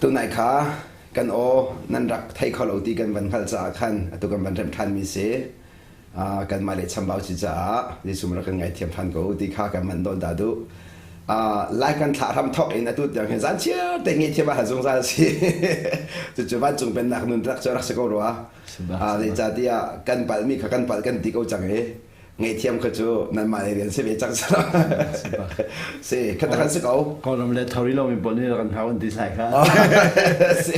Tunai kha kan aw nan rak thei kho lo ti kan van hngalh caah khan atu kan van remh ṭhanmi si. Kanmah le chambau si caah Jesuh rak kan ngaithiam ṭhan ko ti kha kan van nawl dah duh. Lai kan thlah hram thawk in atu tiang hin zan chiar te ngaihthiam ah zungzal si. Cucu vancung pennak nun rak cu rak si ko rua. Zeicahtiah kan palhmi kha kan palh kan ti ko cang i ngaihthiam kha cu nanmah le rian si ve cang si khat kan si ko Kawlram le thori lo mi pawl nih kan hau an ti sai kha si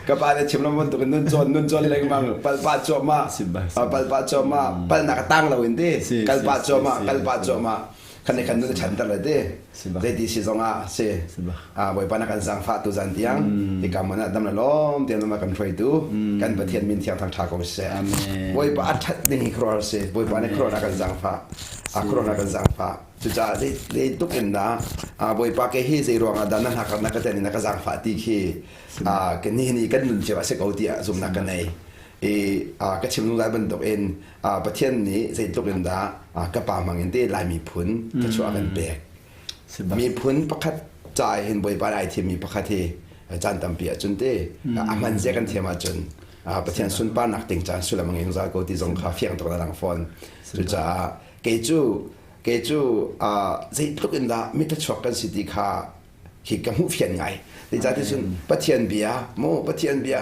ka pa le chim lo bantuk nun cawn nun cawn lengmang palpa cuahmah palpa cuahmah palnak tang lo in ti kalpa cuahmah kalpa cuahmah khan le khan nun chan ter le ti zeiti si zong ah si Bawipa na kan zaangfah tu zan tiang hika hmun ah dam le lawm tiang nama kan hruaitu kan Pathian min thiang thang tha ko seh Bawipa a that ding hi khuaruahhar si Bawipa nih khuaruahhar kan zaangfah a khuaruahhar kan zaangfah cucaah zei tluk in dah Bawipa ke hi zei ruangah dah na hna na ka ten in na ka zaangfah ti khi ni ni kan nun cio a si ko tiah zumhnak ka nei i ka chim zungzal bantuk in Pathian nih zeitluk in dah ka pa hmang in te Lai miphun thluachuah a kan pek. Miphun pakhat ca hin Bawipa ai thimmi pakhat hi caan tampi ahcun te a hman zia kan thiam ahcun Pathian sunparnak ding caan sullam a ngei zungzal ko ti zong kha fiang tuk na lang fawn. Cucaah kei cu kei cu zeitluk in dah mithluachuak kan si ti kha hi ka hmuh fian ngai zeicahtiah cun Pathian bia mu Pathian bia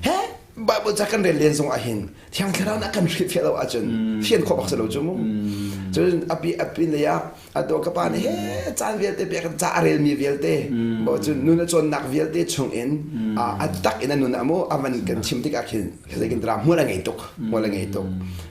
he Bible ca kan rel len zong ah hin Thiang Thlarau nih a kan hrilhfiah lo ahcun fian khawh bak si lo cu mu cun api api lei ah atu ka pa nih he caan vialte pek ca a relmi vialte bo cun nun a cawnnak vialte chung in a tak in a nun ah mu a van kan chim tikah khin zeikin dra hmual a ngei tuk hmual a ngei tuk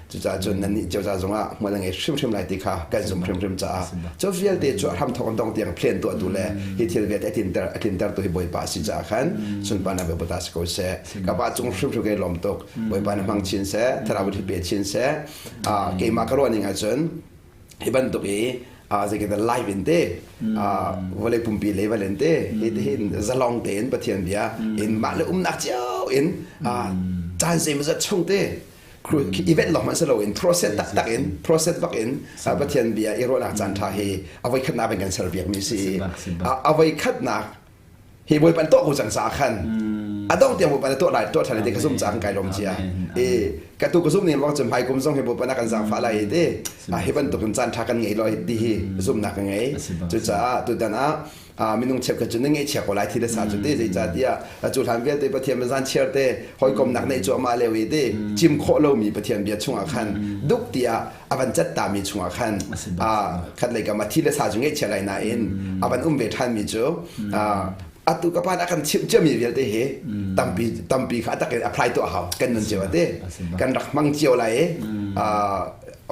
Cucaah cun nannih cio ca zongah hmual a ngei hrimhrim lai ti kha kan zumh hrimhrim caah cu vialte cu a hramthawk dong tiang plan tuahtu le hi thil vialte a tlinter a tlintertu hi Bawipa a si caah khan sunparnak Bawipa si ko seh. Ka pa cung hrimhrim kai lawm tuk. Bawipa na hmang chin seh, thlarau hi pe chin seh. Keimah ka ruah ning ahcun hi bantuk i zeikin live in te vawlei pumpi level in te hi hin zalong tein Pathian bia in mah le umnak cio in caan zeimawzat chung te event lawng hmanh si loin process taktak in process bak in Pathian bia i ruahnak caan ṭha hi a voi khatnak in kan ser piakmi si a voi khatnak hi Bawipa tuah ko cang caah khan a dong tiang Bawipa na tuah lai tuah ṭhan te ka zum caah kan kai lawm cia i ka tu ka zum ning bang cun hmai kum zong hi Bawipa na kan zaangfah lai te hi bantuk in caan ṭha kan ngei lo ti hi zumhnak ka ngei cucaah tutan ah minung cheukhat cu na ngaihchia ko lai thi le sa cu te zeicahtiah cu hlan vialte Pathian zan chiar te hawikomnak neih cu amah leo i te cim khawh lomi Pathian bia chungah khan duk tiah a van cat tami chungah khan khat lei kam ah thi le sa cu ngaihchia lai nain a van um ve ṭhanmi cu atu ka pa a kan chimh ciami vialte hi tampi tampi kha a tak in apply tuah hau kan nun cio ate kan rak hmang cio lai i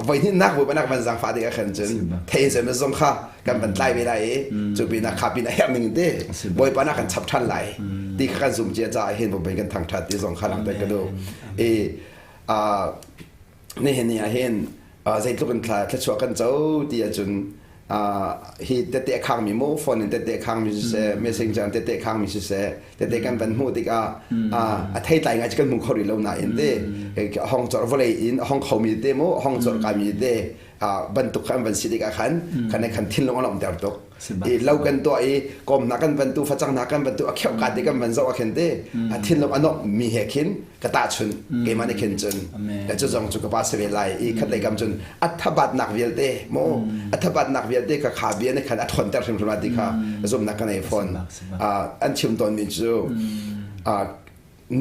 voi hnihnak voi panak van zaangfah ding ah khan cun thei zem zong kha kan van tlai ve lai i cu pinah kha pin a herh ning te bawipa na kan chap ṭhan lai ti kha kan zum cia caah hin bawipa kan thangṭhat ti zong kha langhter ka duh i nihin ni ah hin zeitluk in thla thluachuah kan co ti ahcun hi tete a khangmi mu phone in tete a khangmi siseh messenger in tete a khangmi siseh tete kan van hmuh tikah a theitlai ngai kan hmu kho rih lo nain te hong cor vawlei in hong khomi te mu hong cor kaimi te bantuk kha an van si tikah khan khan khan thinlung a lawmhter tuk i lo kan tuah i kawmnak kan van tu facangnak kan van tu a kheuh ka te kan van zoh ah khin te a thinlung a nuamh mi he khin ka tahchun keimah nih khin cun le cu zong cu ka pa si ve lai i khat lei kam cun a thabatnak vialte mu a thabatnak vialte ka kha bia nih khan a ṭhawnter hrimhrim ti kha zumhnak ka nei fawn an chim tawnmi cu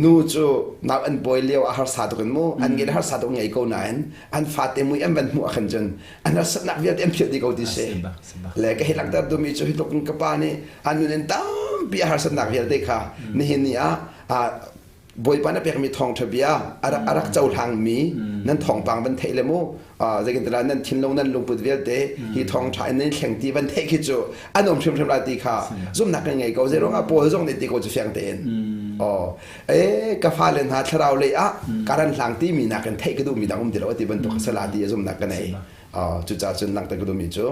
nu cu nau an bawi lio a harsa tuk in mu an ngei harsa tuk ngei ko nain an fate mui an van hmuh ah khan cun an harsatnak vialte an philh dih ko ti si le ka hi langhter duhmi cu hi tluk in ka pa nih an nun in tampi a harsatnak vialte kha nihin ni ah Bawipa na pekmi thawngṭha bia a rak cohlangmi nan thawngpang van theih le mu zeitintiah nan thinlung nan lungput vialte hi thawngṭha in nan thleng ti van theih khi cu an um hrimhrim lai ti kha zumhnak kan ngei ko zeiruang ah Paul zong nih ti ko cu fiang tein oh e ka fale hna thlarau lei ah karan hlang ti mi nakin theih ka duhmi dang um ti lo ti bantuk kha sala ti zumhnak ka nei cucaah cun langhter ka duhmi cu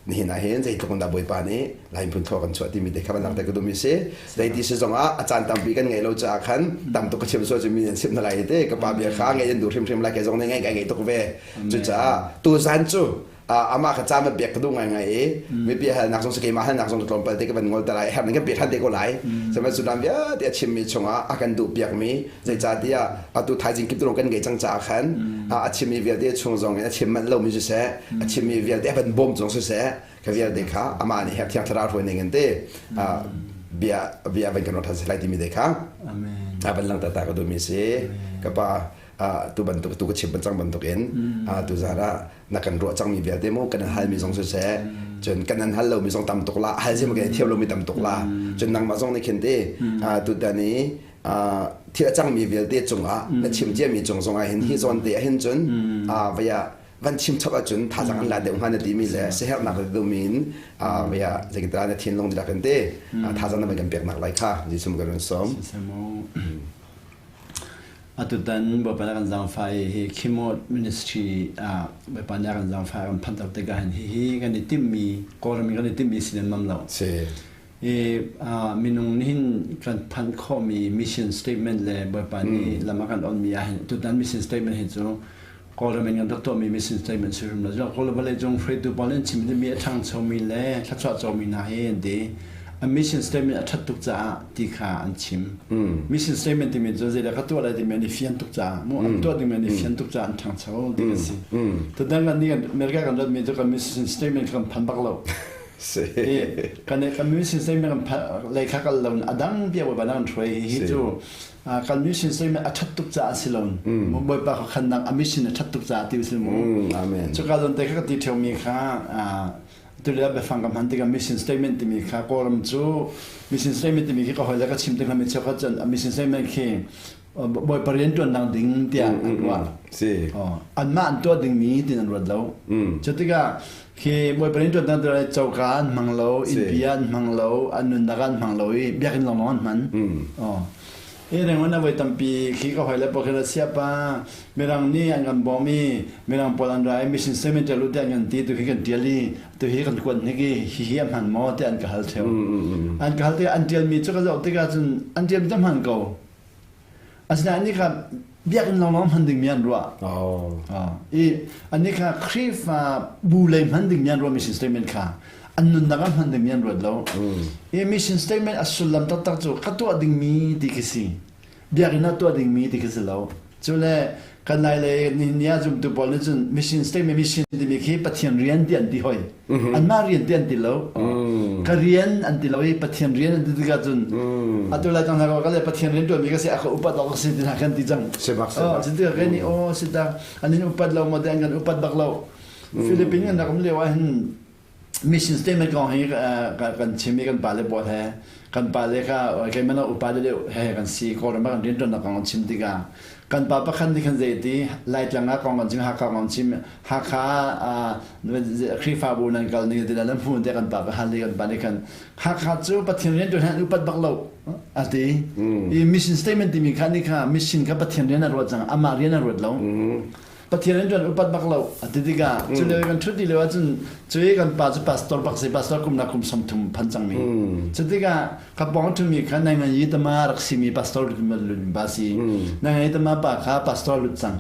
nihin ah hin zeitluk in dah Bawipa nih Lai miphun thaw kan chuah timi te kha van langhter ka duhmi si. Zeiti si zong ah a caan tampi kan ngeih lo caah khan tam tuk ka chim sual cu mi an chimh hna lai te ka pa bia kha ngaih an duh hrimhrim lai kei zong nih ngaih kai ngaih tuk ve. Cucaah tuzan cu Amah kha caan pek ka duh ngaingai i mipi halnak zong si keimah halnak zong tlawmpal te ka van ngol te lai, herh ning kan pe than te ko lai. Sihmanhsehlaw vialte a chimmi chungah a kan duh piakmi, zeicahtiah atu thaizing kip kan ngei cang caah khan a chimmi vialte chung zong in a chim manh lomi siseh, a chimmi vialte a van bawm zong siseh, kha vialte kha amah nih Thiang Thlarau hruai ning in te bia bia van kan ruat lai timi te kha a van langhter ta ka duhmi si. Ka pa, tu bantuk tu ka chim cang bantuk in tu zan ah na kan ruah cangmi vialte mu kan halmi zong siseh, cun kan an hal lomi zong tam tuk la, hal zim kan thiam lomi tam tuk la, cun nangmah zong nih khin te tu tan i thil a cangmi vialte cungah na chim ciami cung zong ah hin hi zawn te ah hin cun vaya van chim chap ahcun thazang an la deuh hnga na timi le siaherhnak na duhmi in vaya zeitindah na thinlung dihlak in te thazang na van kan peknak lai kha Jesuh kan run sawm. Atutan Bawipa nih a kan zaangfah i hi Khimawt Ministry ah Bawipa nih a kan zaangfah a kan phanter tikah hin hihi kan i timhmi Kawlram i kan i timhmi si lemmam lo. Si. I minung nih hin kan phanh khawhmi mission statement le Bawipa nih lam a kan onmi ah hin tutan mission statement hi cu Kawlram in kan rak tuahmi mission statement si hrim lo. Kawl vawleicung hruaitu pawl nih chim dingmi a ṭhangchomi le thluachuah comi hna hi an ti. A mission statement a ṭhat tuk caah ti kha an chim. Mission statement timi cu zeidah ka tuah lai timi an i fian tuk caah, mu an tuah dingmi an i fian tuk caah an ṭhangcho ti a si. Tutan kan nih America kan ratmi cu kan mission statement kan phan bak lo. Kan kan mission statement kan lei kha kal lo a dang bia bawipa na kan hruai hi cu kan mission statement a ṭhat tuk caah si lo. Bawipa kha khannak a mission a ṭhat tuk caah ti si mu. Amen. Cuka zawn te kha ka ti ṭheumi kha tulio biafang ka hman tikah mission statement timi kha Kawlram cu mission statement timi khi ka hoi le ka chim tikah mi cheukhat cun mission statement khi Bawipa rian ṭuannak ding tiah an ruah. Si. Anmah an tuah dingmi tin an ruat lo. Cu tikah khi Bawipa rian ṭuannak ding coka an hmang lo, innpi an hmang lo, an nunnak an hmang lo i biakinn lawnglawng an hman. Hi rengwan a voi tampi khi ka hoi le pawl khin a siapa Mirang nih an kan bawm i Mirang pawl an ra i mission statement ṭial u tiah an kan ti, tu hi kan ṭial i tu hi kan kuat hnik i hihi a hman maw tiah an ka hal ṭheo. An ka hal tikah an ṭialmi cu ka zoh tikah cun an ṭialmi cu a hman ko. Asinain nih kha biakinn lawnglawng hman dingmi an ruah. I annih kha Khrihfa bu lei hman dingmi an ruah mission statement kha an nunnak ah hman dingmi an ruat lo. I mission statement a sullam taktak cu ka tuah dingmi ti khi si. Biakinn ah tuah dingmi ti khi si lo. Cu le kan lai le nihin ni ah zumtu pawl nih cun mission statement mission timi khi Pathian rian ti an ti hoi. Anmah rian ti an ti lo. Ka rian an ti lo i Pathian rian an ti tikah cun atu lai cang hna ka le Pathian rian tuanmi ka si a ka upat awk ka si ti hna kan ti cang. Si bak si bak. Cun tikah kan nih aw si ta an in upat lo maw te an kan upat bak lo. Philippines kan rak um lio ah hin mission statement kong hi kan chim i kan pale pawl he kan pale kha keimah na upa deuh he kan si Kawlram ah kan rianṭuannak kong kan chim tikah kan pa pakhat nih khan zei ti Laitlang ah kong kan chim, Hakha kong chim, Hakha Khrihfabu nan kal ning ti nan hmu te kan pa ka hal i kan pa nih khan Hakha cu Pathian rianṭuan han upat bak lo a ti. I mission statement timi kha nih kha mission kha Pathian rian a ruat cang, amah rian a ruat lo. Pathian in ṭuan upat bak lo a ti tikah cu lio kan ṭhut lio ahcun cu i kan pa cu pastor bak si, pastor kum na kum 30 phan cangmi. Cu tikah ka pawng ṭhumi kha nai ngan yi tama rak simi pastor lun ba si, nai ngan yi tama pa kha pastor lut cang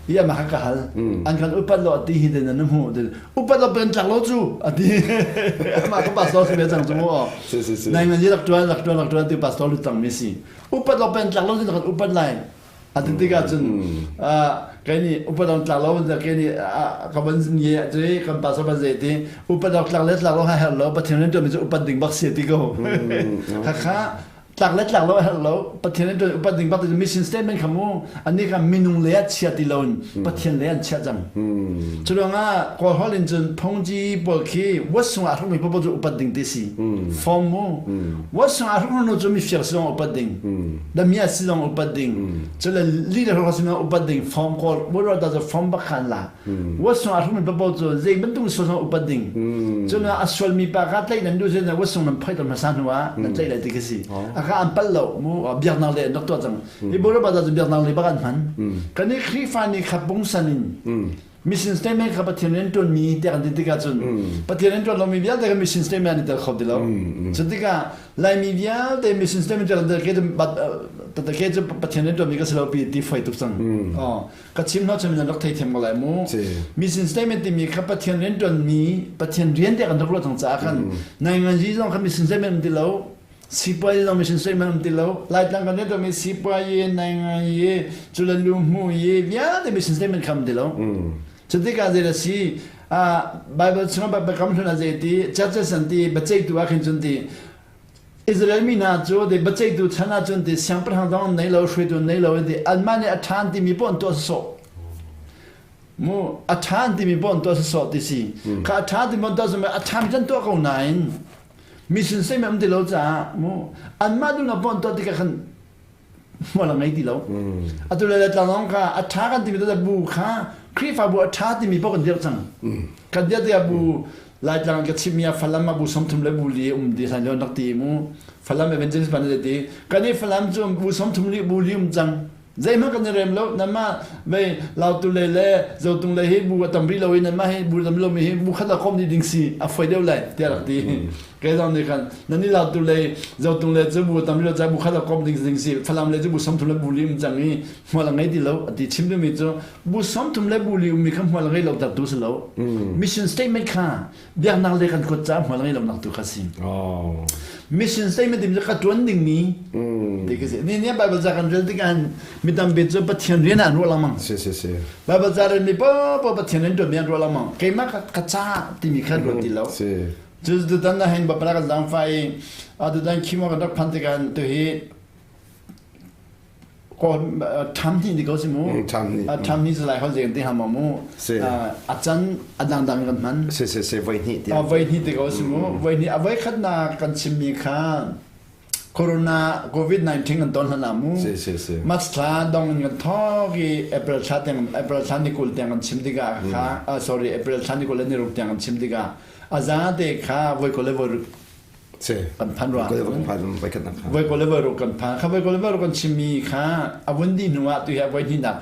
i amah kha ka hal, an kan upat lo ti hi den nan hmu upat lo pen tlak lo cu a ti. Amah ka pastor si ve cang cu mu nai ngan yi rak ṭuan rak ṭuan rak ṭuan ti pastor lut cangmi si, upat lo pen tlak lo cu kan upat lai a ti tikah cun kei nih upat awk tlak lo kei nih ka van nge cu kan pastor van zei ti upat awk tlak le tlak lo ha herh lo, Pathian rian tuanmi cu upat ding bak si ti ko. Khakha tlak le tlak lo a herh lo, Pathian rian tuan upat ding bak ti mission statement kha mu annih kha minung le ah chia ti lo in Pathian le an chiah cang. Cu ruangah Kawl holh in cun phongji pawl khi wat sungah hrukmi paoh cu upat ding ti si form mu wat sungah hruk nu cu mifir si zong upat ding, damiah si zong upat ding, cule leader ho si zong upat ding form kawl wo da form bak khan la wat sungah hrukmi paoh cu zei bantuk sual zong upat ding. Cun a sualmi pa kha tlaih nan duh si wat sung nan phoi tam hmasa hnu ah nan tlaih lai ti khi si. A kha an pal lo mu, biaknak le an rak tuah cang. Hi Bawipa cu biaknak le bak an hman. Kan i Khrihfa nih kha pungsan in. Mission statement kha Pathian rian ṭuanmi tiah kan ti tikah cun Pathian rian ṭuan lomi vialte kha mission statement an i tel kho ti lo. Cu tikah Laimi vialte mission statement tiah kan ti ke cu Pathian rian ṭuanmi ka si lo pi ti foi tuk cang. Ka chim hna cun nan rak theithiam ko lai mu. Mission statement timi kha Pathian rian ṭuanmi Pathian rian tiah kan rak ruah cang caah khan nainganzi zong kha mission statement um ti lo. Sipuai zong mission statement um ti lo. Laitlang kan rian ṭuanmi sipuai nainganzi culalu hmu i vialte mission statement kha um ti lo. Cu tikah zei a si Bible chungah biakam hlun ah zei ti judges an ti biaceihtu ah khin cun ti Israel mi hna cu de biaceihtu chan ah cun ti siangpahrang dang nei lo hruaitu nei lo ti anmah nih a ṭhan timi poh an tuah sawsawh mu a ṭhan timi poh an tuah sawsawh ti si kha a ṭha timi an tuah sawsawh a ṭhan kan tuah ko nain mission statement um ti lo caah mu anmah duhnak poh an tuah tikah khan hmual a ngei ti lo. Atu le tlanglawng kha a ṭha kan timi bu kha Khrihfabu a ṭha timi paoh kan dirh cang. Kan dirh tikah bu Laitlang ka chimmi ah Falam ah bu 30 le bu li um ti hlan lio rak ti mu. Falam evangelist ban ti. Kan i Falam cu bu 30 li bu li um cang. Zeihmanh kan i rem lo. Nanmah vei Lautu lei le Zotung lei hi bu a tam rih lo i nanmah hi bu tam lo mi hi bu khat ah kom dih ding si a foi deuh lai tiah rak ti. Kei zong nih khan nan i lautu lei Zotung le cu bu tam rih lo ca bu khat ah kom ding ding si Falam lei cu bu 30 le bu li um cang i hmual a ngei ti lo a ti chim duhmi cu bu 30 le bu li ummi kha hmual a ngei lo tak tu si lo. Mission statement kha biaknak le kan kuat caah hmual ngei lo nak tu kha si. Mission statement timi cu ka tuan dingmi ti ka si. Ni ni Bible ca kan rel tikah mi tampi cu Pathian rian ah an ruah lengmang. Si si si. Bible ca rel mi paoh Pathian rian tuan mi an ruah lengmang. Keimah ka ca timi kha ruat ti lo. Si. Cu tutan na hen bapala kan zaangfah i tutan khimo kan rak phan tikah tu hi ṭham hnih ti ko si mu ṭham hnih lai hol ding ti hama mu a can a dangdang kan hman si si si voi hnih ti voi hnih ti ko si mu voi hnih a voi khatnak kan chimmi kha corona covid 19 kan ton hlan mu si si si March thla dong in kan thok i April thla tiang April thla ni 20 tiang kan chim tikah kha sorry April thla ni 20 le ni ruk tiang kan chim tikah a za te kha voi ko le voi ruk kan phan rua. Voi ko le voi ruk kan phan. Kha voi ko le voi ruk kan chimmi kha a vun dih hnu ah tu hi voi hnihnak.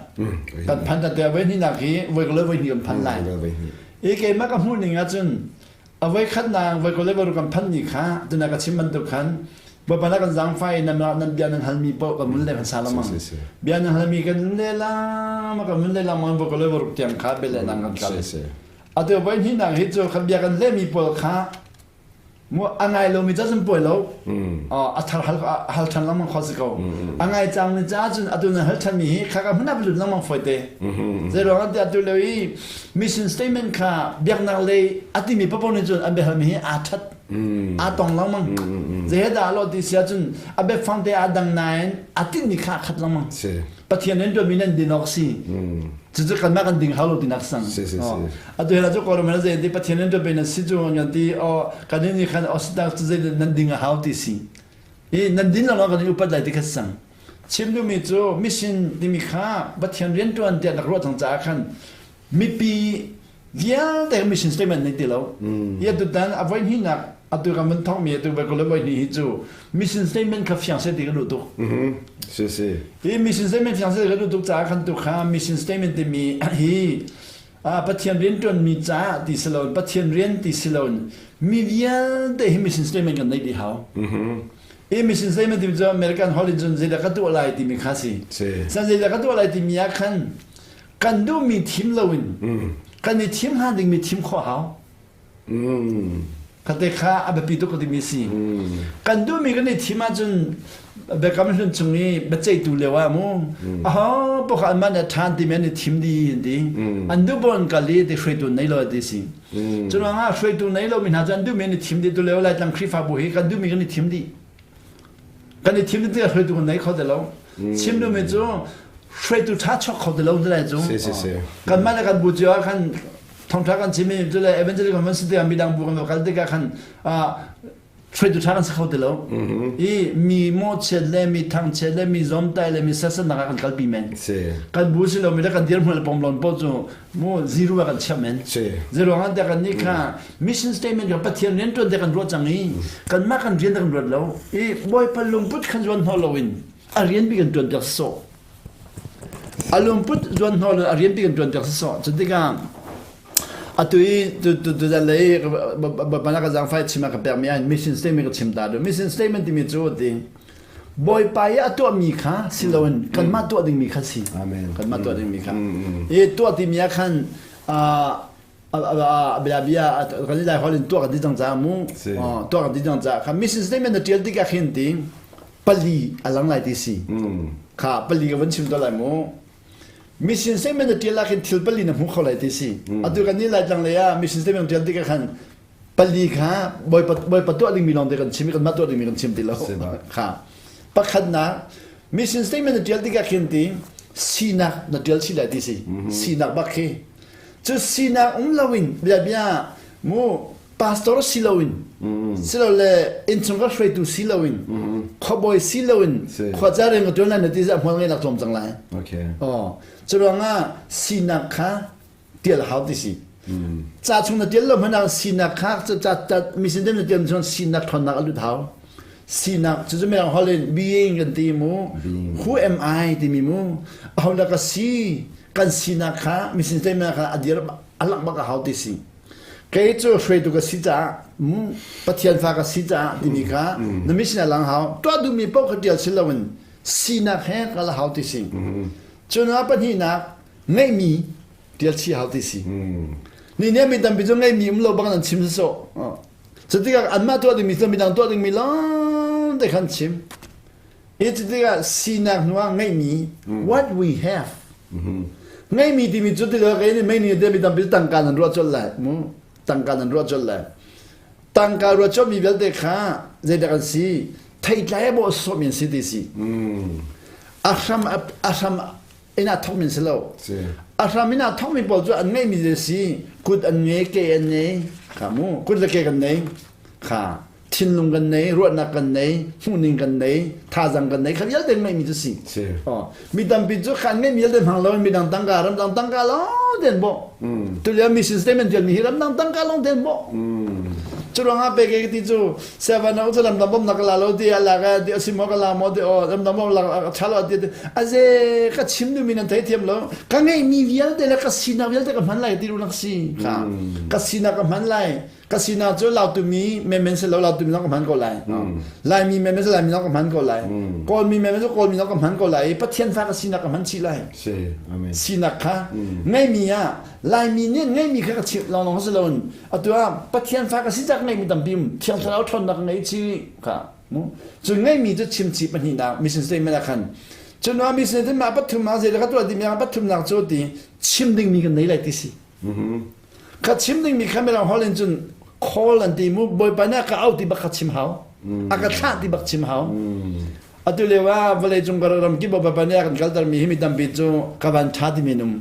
Kan phan ta te voi hnihnak hi voi ko le voi hnih kan phan lai. I keimah ka hmuh ning ahcun a voi khatnak voi ko le voi ruk kan phan ni kha tuna ka chim bantuk khan Bawipa na kan zaangfah i nan nan bia nan halmi paoh kan mun le kan sa lengmang. Bia nan halmi kan le lama kan mun le lengmang voi ko le voi ruk tiang kha bel le nang kan kal. Atu voi hnihnak hi cu kan bia kan lehmi pawl kha A ngai lomi ca cun puai lo. A thar hal ṭhan lengmang kho si ko. A ngai cang ni ca cun atu na hal ṭhanmi hi khaka hmun ah lut lengmang fawi te. Zei ruang ah tiah atu lio i mission statement kha biaknak lei a timi papo nih cun an biahalmi hi aa ṭhat. Aa tong lengmang. Zei he dah lo ti si ahcun a biafang te aa dang nain a tinhmi kha a khat lengmang. Pathian in ṭuanmi nan din awk si. Cucu kanmah kan ding hau lo tinak sang. Atu hela cu kawlram hela zei ti Pathian in ṭuanmi nan si cu ngan ti o kan nih khan osita cu zei nan ding a hau ti si. I nan din lo kan upat lai ti kha sang. Chim duhmi cu mission timi kha Pathian rianṭuan tiah rak ruah cang caah khan mipi vialte mission statement nei ti lo. I atutan a voi hnihnak atu kan vun thawkmi atu voi kul voi hnih hi cu mission statement kha fiang seh ti ka duh tuk. Si si. Hi mission statement fiang seh ti ka duh tuk caah khan tu kha mission statement timi hi Pathian rian ṭuanmi caah ti si loin Pathian rian ti si loin mi vialte hi mission statement kan neih dih hau. I mission statement timi cu American holh in cun zeidah ka tuah lai timi kha si. San zeidah ka tuah lai timi ah khan kan duhmi thim loin kan i thim hnga dingmi thim khawh hau. Khate kha a biapi tuk ka timi si. Kan duhmi kan i thim ahcun biakam hlun chung i biaceihtu lio ah mu aho paoh kha anmah nih a ṭhan timi an i thim dih an ti. An duh paoh kal i ti hruaitu nei lo ti si. Cu ruangah hruaitu nei lomi hna cu an duhmi an i thim dih tu lio Laitlang Khrihfabu hi kan duhmi kan i thim dih. Kan i thim dih tikah hruaitu kan nei kho ti lo. Chim duhmi cu hruaitu ṭha chuak kho ti lo ti lai cu. Kanmah le kan bu cio ah khan thawngṭha kan chim i cu le evangelical conference tikah midang bu kan va kal tikah khan hruaitu ṭha kan si kho ti lo. I mi mawhchiat le mi thangchiat le mi zawmtai le mi serhsatnak ah kan kalpi men. Kan bu si lomi le kan dirhmun le pomlawn paoh cu mu zero ah kan chiah men. Zero ah tiah kan nih kha mission statement kha Pathian rian ṭuan te kan ruah cang i kanmah kan rian kan ruat lo. I Bawipa lungput khan zuan hnawh loin a rian bi kan ṭuan piak sawh. A lungput zuan hnawh lo a rian bi kan ṭuan piak sawh. Cu tikah. Atu i tu tu tu lei bana ka zangfai chim ka pek mi ah mission statement ka chim ta do. Mission statement timi cu ti Bawipa i a tuahmi kha si loin kanmah tuah dingmi kha si. Amen. Kanmah tuah dingmi kha. I tuah timi ah khan bia bia kan i lai hol in tuah kan ti cang caah mu tuah kan ti cang caah kha mission statement na tial tikah khin ti pali a lang lai ti si. Kha pali ka van chim to lai mu. Mission statement na tial ah khin thil pali na hmu kho lai ti si. Atu kan ni lai tlang lei ah mission statement tial tikah khan pali kha bawipa bawipa tuah dingmi lawng te kan chim i kanmah tuah dingmi kan chim ti lo kha pakhatnak mission statement na tial tikah khin ti sinak na tial chih lai ti si sinak bak khi cu sinak um loin bia bia mu pastor si loin silole innchungkhar hruaitu si loin khuabawi si loin khuaca rian ka tuan lai na ti zah hmual ngei nak tlawm cang lai okay oh cu ruangah sinak kha tial hau ti si ca chung na tial lo hmanh ah sinak kha ca ca mission dem na tial cun sinak ṭhawnnak a lut hau sinak cu cu mirang holh in being kan ti mu who am I timi mu aho dah ka si kan sinak kha mission statement kha a dir a langh bak a hau ti si kei cu hruaitu ka si caah mu Pathian fa ka si caah timi kha na mission a lang hau tuah duhmi paoh kha tial si loin sinak he ka la hau ti si cun a pahnihnak ngeihmi tial chih hau ti si ni nih mi tampi cu ngeihmi um lo bang an chim sawh cu tikah anmah tuah dingmi cu midang tuah dingmi lawng te khan chim hi cu tikah sinak hnu ah ngeihmi what we have ngeihmi timi cu tikah kei nih mei nih mi tampi tangka nan ruah colh lai mu tangka nan ruah colh lai tangka ruah colhmi vialte kha zeidah kan si theitlai a bawh sawhmi an si ti si a hram a hram in aa thawkmi an si lo. A hram in aa thawkmi pawl cu an ngeihmi le si kut an ngei, ke an ngei, kha mu, kut le ke kan nei, kha thinlung kan nei, ruahnak kan nei, hmuhning kan nei, thazang kan nei, kha vialte ngeihmi cu si. Oh, mi tampi cu kha an ngeihmi vialte hmang lo in midang tangka ramdang tangka lawng ten bawh. Tulio mission statement tialmi hi ramdang tangka lawng ten bawh. Cu ruangah pe ke ti cu seven o lam dam bom nak la lo ti ala ka ti asim ka la mo ti o lam dam bom la tha lo ti aze ka chim du mi nan thei thiam lo ka ngei mi vialte le ka sinak vialte ka hman lai ti ru nak si kha ka sinak ka hman lai ka sinak cu lautu mi menmen se lo lautu mi ka hman ko lai lai mi menmen se lai mi ka hman ko lai kawl mi menmen se kawl mi ka hman ko lai pathian fa ka sinak ka hman chi lai sinak kha ngei mi ah Laimi nih ngeihmi kha ka chimh lawnglawng si loin atu ah Pathian fa ka si cak ngeihmi tampi um Thiang Thlarau ṭhawnnak ngei chi kha cu ngeihmi cu chim chih pahnihnak mission statement ah khan cu hnu ah mission statement mah pathum ah zeidah ka tuah timi ah pathumnak cu ti chim dingmi kan nei lai ti si kha chim dingmi kha mirang holh in cun call an ti mu bawipa nih a ka auh ti bak kha chim hau a ka thlah ti bak chim hau Atu lio ah vawleicung ka ram kip bawipa nih a kan kaltermi hi mi tampi cu ka van ṭha timi an um.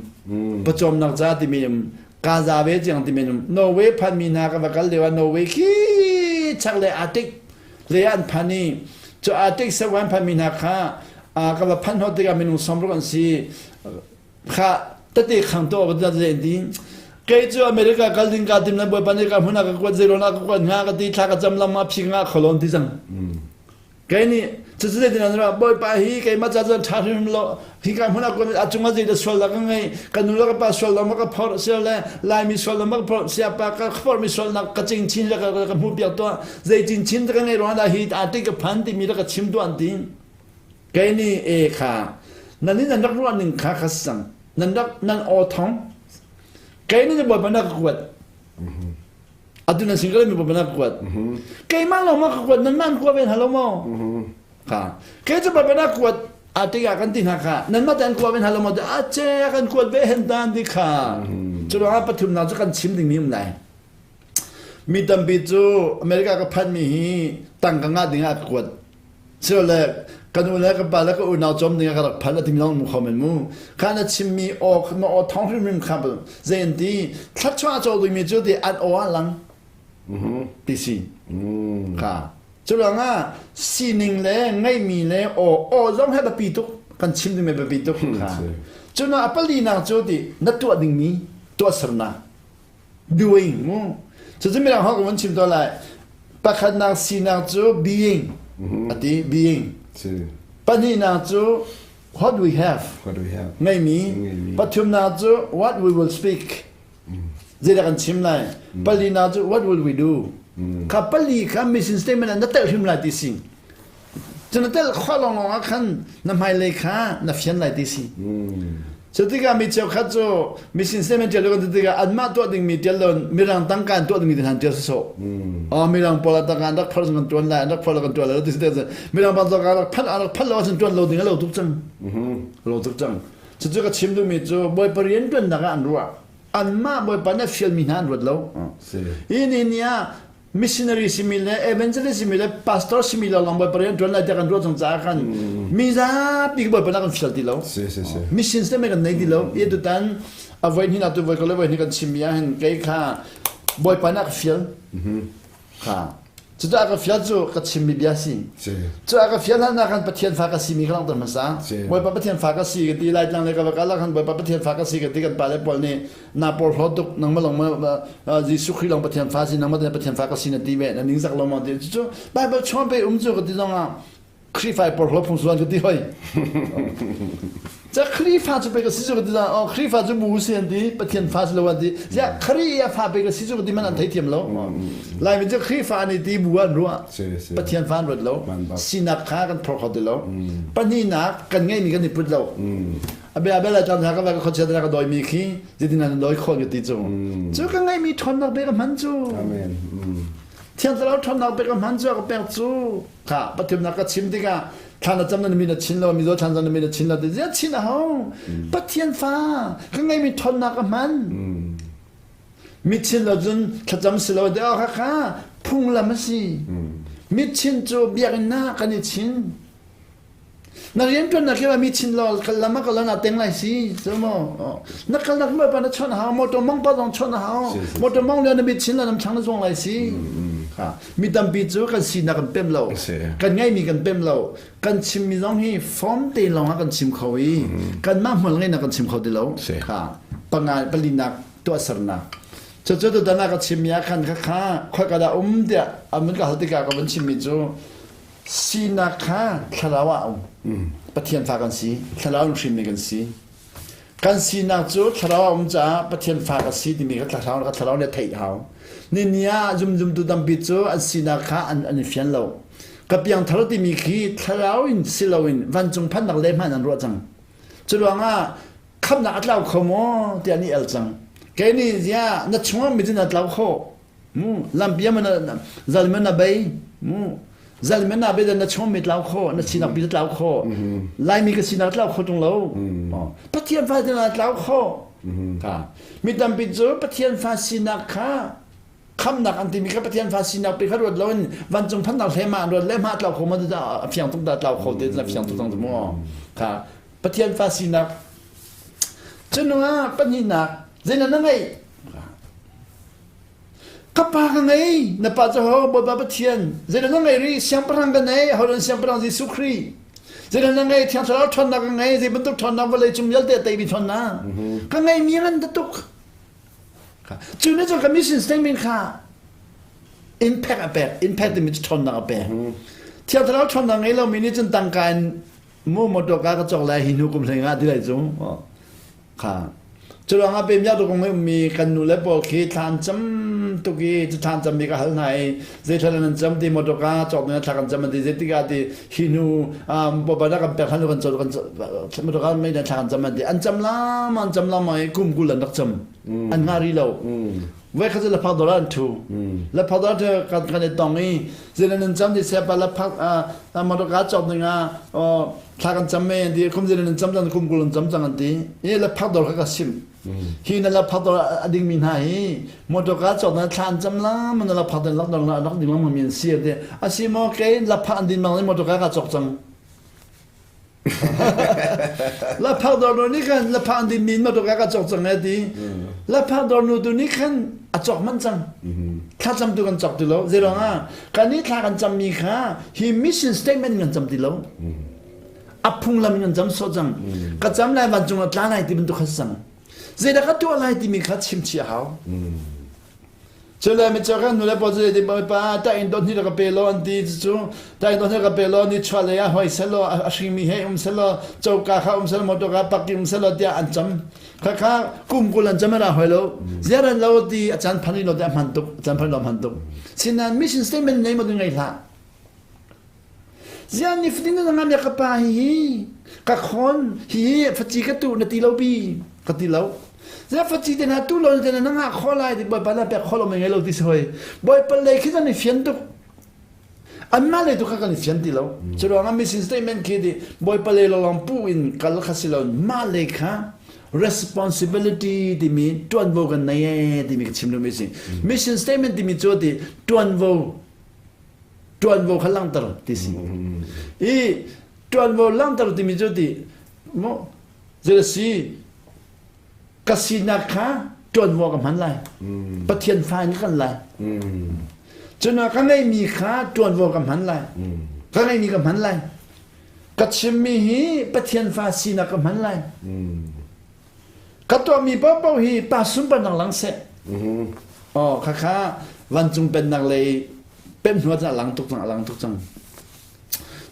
Pawcawmnak ca timi um. Gaza ve ciang timi an um. Norway phanmi hna ka va kal lio ah Norway khi chak le Arctic le an phan i cu Arctic sewan phanmi hna kha ka va phanh hnawh tikah minung 60 an si. Kha tete khang to ka ti ding. Kei cu America kal ding ka tim na bawipa nih ka hmun ah ka kuat zeiron ah ka kuat hnga ka ti thla ka cam lam ah phi nga kholon ti cang. Kei nih cucu zeitin an ruah Bawipa hi keimah ca cun ṭha hrimhrim lo hika hmun ah a cungah zeidah sual dah ka ngei ka nu le ka pa sual lo ma ka phorh sia le Laimi sual lo ma ka phorh sia pa ka phorhmi sualnak ka cing chin le ka ka hmuh piak tuah zei cin chin ka ngei ruangah dah hi a ti ka phan timi le ka chim tuah an ti kei nih e kha nan nih nan rak ruah ning kha kha sang nan rak nan aw thong kei nih Bawipa na ka kuat Atu nan sin ka mi pa na kuat. Keimah lawng ma ka kuat nan man kuat ven halo mo. Kha. Ke cu pa na kuat a tikah kan ti hna kha nan mah te an kuat ven halo mo a che kan kuat ve hen dan ti kha. Cu ruangah pathum nak cu kan chim ding mi um lai. Mi tampi cu America ka phan mi hi tangka ngah ding ah ka kuat. Sile ka nu le ka pa le ka unau cawm ding ah ka rak phan a timi lawng mu kho men mu. Kha na chimmi aw na aw thawng hrimhrim kha zei an ti thluachuah a caw dingmi cu ti an aw ah lang ti si. Kha cu ruangah sining le ngeihmi le aw aw zong he biapi tuk kan chim dingmi biapi tuk kha. Cun a palinak cu ti na tuah dingmi tuahsernak doing mu cucu mirang holh ka vun chim to lai pakhatnak sinak cu being ati being pahnihnak cu what we have what we have ngeimi pathumnak cu what we will speak. Zeidah kan chim lai? Palina cu what will we do? Kha pali kha mission statement ah na telh hrim lai ti si. Cu na telh khawh lawnglawng ah khan na hmailei kha na fian lai ti si. Cu tikah mi cheukhat cu mission statement ṭial kan ti tikah anmah tuah dingmi ṭial lo mirang tangka in tuah dingmi te hna ṭial sawsawh. Oh mirang pawl ah tangka an rak phor kan ṭuan lai an rak phor lo kan ṭuan lai ti si mirang pawl tangka rak phal rak phal lo ahcun ṭuan lo ding a lo tuk cang. Lo tuk cang. Cucu ka chim duhmi cu Bawipa rian ṭuannak ah an ruah. Anmah Bawipa nih a fialmi hna an ruat lo. Hi ni ni ah missionary simi le evangelist simi le pastor simi lo lawng Bawipa rian ṭuan lai tiah kan ruah cang caah khan mi zapi Bawipa nak kan fial ti lo. Mission statement kan nei ti lo. I tutan a voi hnih tu voi ko le voi hnih kan chimmi ah hin kei kha Bawipa nak fial. Kha Cucaah ka fial cu ka chimmi bia si. Cucaah ka fial hlan ah khan Pathian fa ka simi ka langhter hmasa. Bawipa Pathian fa ka si ka ti Laitlang le ka va kal ah khan Bawipa Pathian fa ka si ka ti kan pale pawl nih na porhlaw tuk nangmah lawng Jesuh Khrih lawng Pathian fa si nangmah Pathian fa ka si na ti ve na ningzak lo maw ti cucu Bible chung pe um cu ka ti zong ah Khrihfa i porhlaw phung suan ka ti hoi. Ca Khrihfa cu pe ka si cu ka ti zong oh Khrihfa cu bu si an ti Pathian fa si lo an ti. Ziah Khrih a fa pe ka si cu ka ti man an theithiam lo. Laimi cu Khrihfa nih ti bu an ruah. Pathian fa an ruat lo. Sinak kha kan phor kho ti lo. Pahnihnak kan ngeihmi kan i put lo. A bia bel caan ka va ka khuachia ka dawimi khi zeitin an dawi khawh ka ti cu. Cu ka ngeihmi ṭhawnnak pe ka hman cu. Amen. Thiang Thlarau ṭhawnnak pe ka hman cu ka pek cu. Kha Pathian na ka chim tikah thla na cam na mi na chin lo mi zaw thlan na mi na chin lo ti zia chin a hau Pathian fa ka ngeimi ṭhawnnak ka hman mi chin lo cun thlacam si lo de kha kha phunglam a si mi chin cu biakinn na kan i chin Na rianṭuannak hi mi chin law kal lam ah kal na teng lai si cu mu na kalnak ma pa na chon hau motor mong pa zong chon hau motor mong le na mit chin la nam chang na zuang lai si kha mi tampi cu kan sinak kan pem lo kan ngeimi kan pem lo kan chimmi zong hi form te lawng ah kan chim kho i kan mah hmual ngeinak kan chim kho ti lo kha panga palinak tuahsernak cucu tutan ah ka chimmi ah khan kha kha khoi ka dah um tiah an ka hal tikah ka van chimmi cu Sinak kha thlarau ah a um. Pathian fa kan si. Thlarau in hrinmi kan si. Kan sinak cu thlarau a um caah Pathian fa ka si timi kha thlarau ka thlarau nih a theih hau. Nini ah zumzumtu tampi cu an sinak kha an, an i fian lo. Ka piangthar timi khi thlarau in si loin vancung phannak le hmanh an ruah cang. Cu ruangah khamnak a tlau kho maw tiah an i el cang. Kei nih ziah na chungah mi cu na tlau kho. Mu lampi ah na zal man na bei mu zal man na bei na chom mi tlau kho na sinak bi tlau kho laimi ka sinak tlau kho tung lo pathian fa na tlau kho ka mi tampi cu pathian fa sinak kha khamnak an timi kha pathian fa sinak pe kha ruat loin vancung phannak hle ma an ruat le ma tlau kho ma a fiang tuk da tlau kho te na fiang tuk tang mu kha pathian fa sinak cunungah pahnihnak zeidah na ngeih Ka pa ka ngei, na pa cu ho Bawipa Pathian, zeidah na ngei rih? Siangpahrang ka nei, hodan siangpahrang Jesuh Khrih. Zeidah na ngei? Thiang Thlarau ṭhawnnak ka ngei, zei bantuk ṭhawnnak vawlei cung vialte a teimi ṭhawnnak. Ka ngeimi ngan ta tuk. Cu nih cun ka mission statement kha impact a pek, impact timi cu ṭhawnnak a pek. Thiang Thlarau ṭhawnnak ngei lomi nih cun tangka in mu motor ka ka cawk lai hi hnu kum hlei nga ti lai cu. Kha. Curuangah pemia tu kong ummi kan nu le pawl khi thlan cam tuk i cu thlan cam mi ka hal hna i zei thla nan cam ti motor ka cawk ding thla kan cam an ti zei tikah ti hi hnu bawipa na kan pek hlan kan cawk kan motor ka mei thla kan cam an ti an cam lama an cam lama i kum kul an rak cam an nga ri lo voi khat cu laphak dawr ah an thu laphak dawr kan kan i tong i zei nan cam ti siapa laphak motor ka cawk ding ah thla kan cam me an ti kum zin nan cam cang kum kul an cam cang an ti i laphak dawr kha ka sim hi na laphak dawr a ding mi hna hi motor ka cawk na thla an cam la man na laphak dawr lak dawr rak ding lang mi an si te asi mo ke laphak an din mang motor ka ka cawk cang laphak dawr dawr nih khan laphak an din mi motor ka ka cawk cang e ti laphak dawr nu tu nih khan a cawk man cang thlacam tu kan cawk ti lo zeiruang ah kan i thla kan cammi kha hi mission statement kan cam ti lo a phunglam in kan cam sawh cang ka cam lai vancung ah tla lai ti bantuk kha cang zeidah ka tuah lai timi kha chim chih a hau. Cule micaw kan nule pawl cu ti pa ta in dot ni ka pe lo an ti cu ta in dot ni ka pe lo ni chua le ah hoi selo a hring mi he um selo choka kha um selo motor ka pak um selo tiah an cam kha kha kum kul an cam ra hoi lo ziaran lo ti a chan phan lo te hman tuk chan phan lo hman tuk sinan mission statement nei mo ngai hlah Ziang ni fatin na ngam ya ka pa hi ka khon hi faci ka tu na ti lo bi ka ti lo zia faci te na tu lo te na nga kho lai ti bawipa na pek kho lo me ngai lo ti soi bawipa lei khi kan i fian tuk anmah lei tu kha kan i fian ti lo cu ruangah mission statement khi ti bawipa lei lawng pu in kal kha si lo mah lei kha responsibility timi tuanvo kan nei e timi ka chim duhmi si mission statement timi cu ti tuanvo ṭuanvo kha langhter ti si i ṭuanvo langhter timi cu ti mu zei si ka sinak kha ṭuanvo ka hman lai Pathian fa in kan lai cun ka ngeimi kha ṭuanvo ka hman lai ka ngeimi ka hman lai ka chimmi hi Pathian fa sinak ka hman lai Ka tuahmi paohpaoh hi pa sunparnak lang seh. Oh, khakha vancung pennak lei pem hnu ah lang tuk cang, lang tuk cang.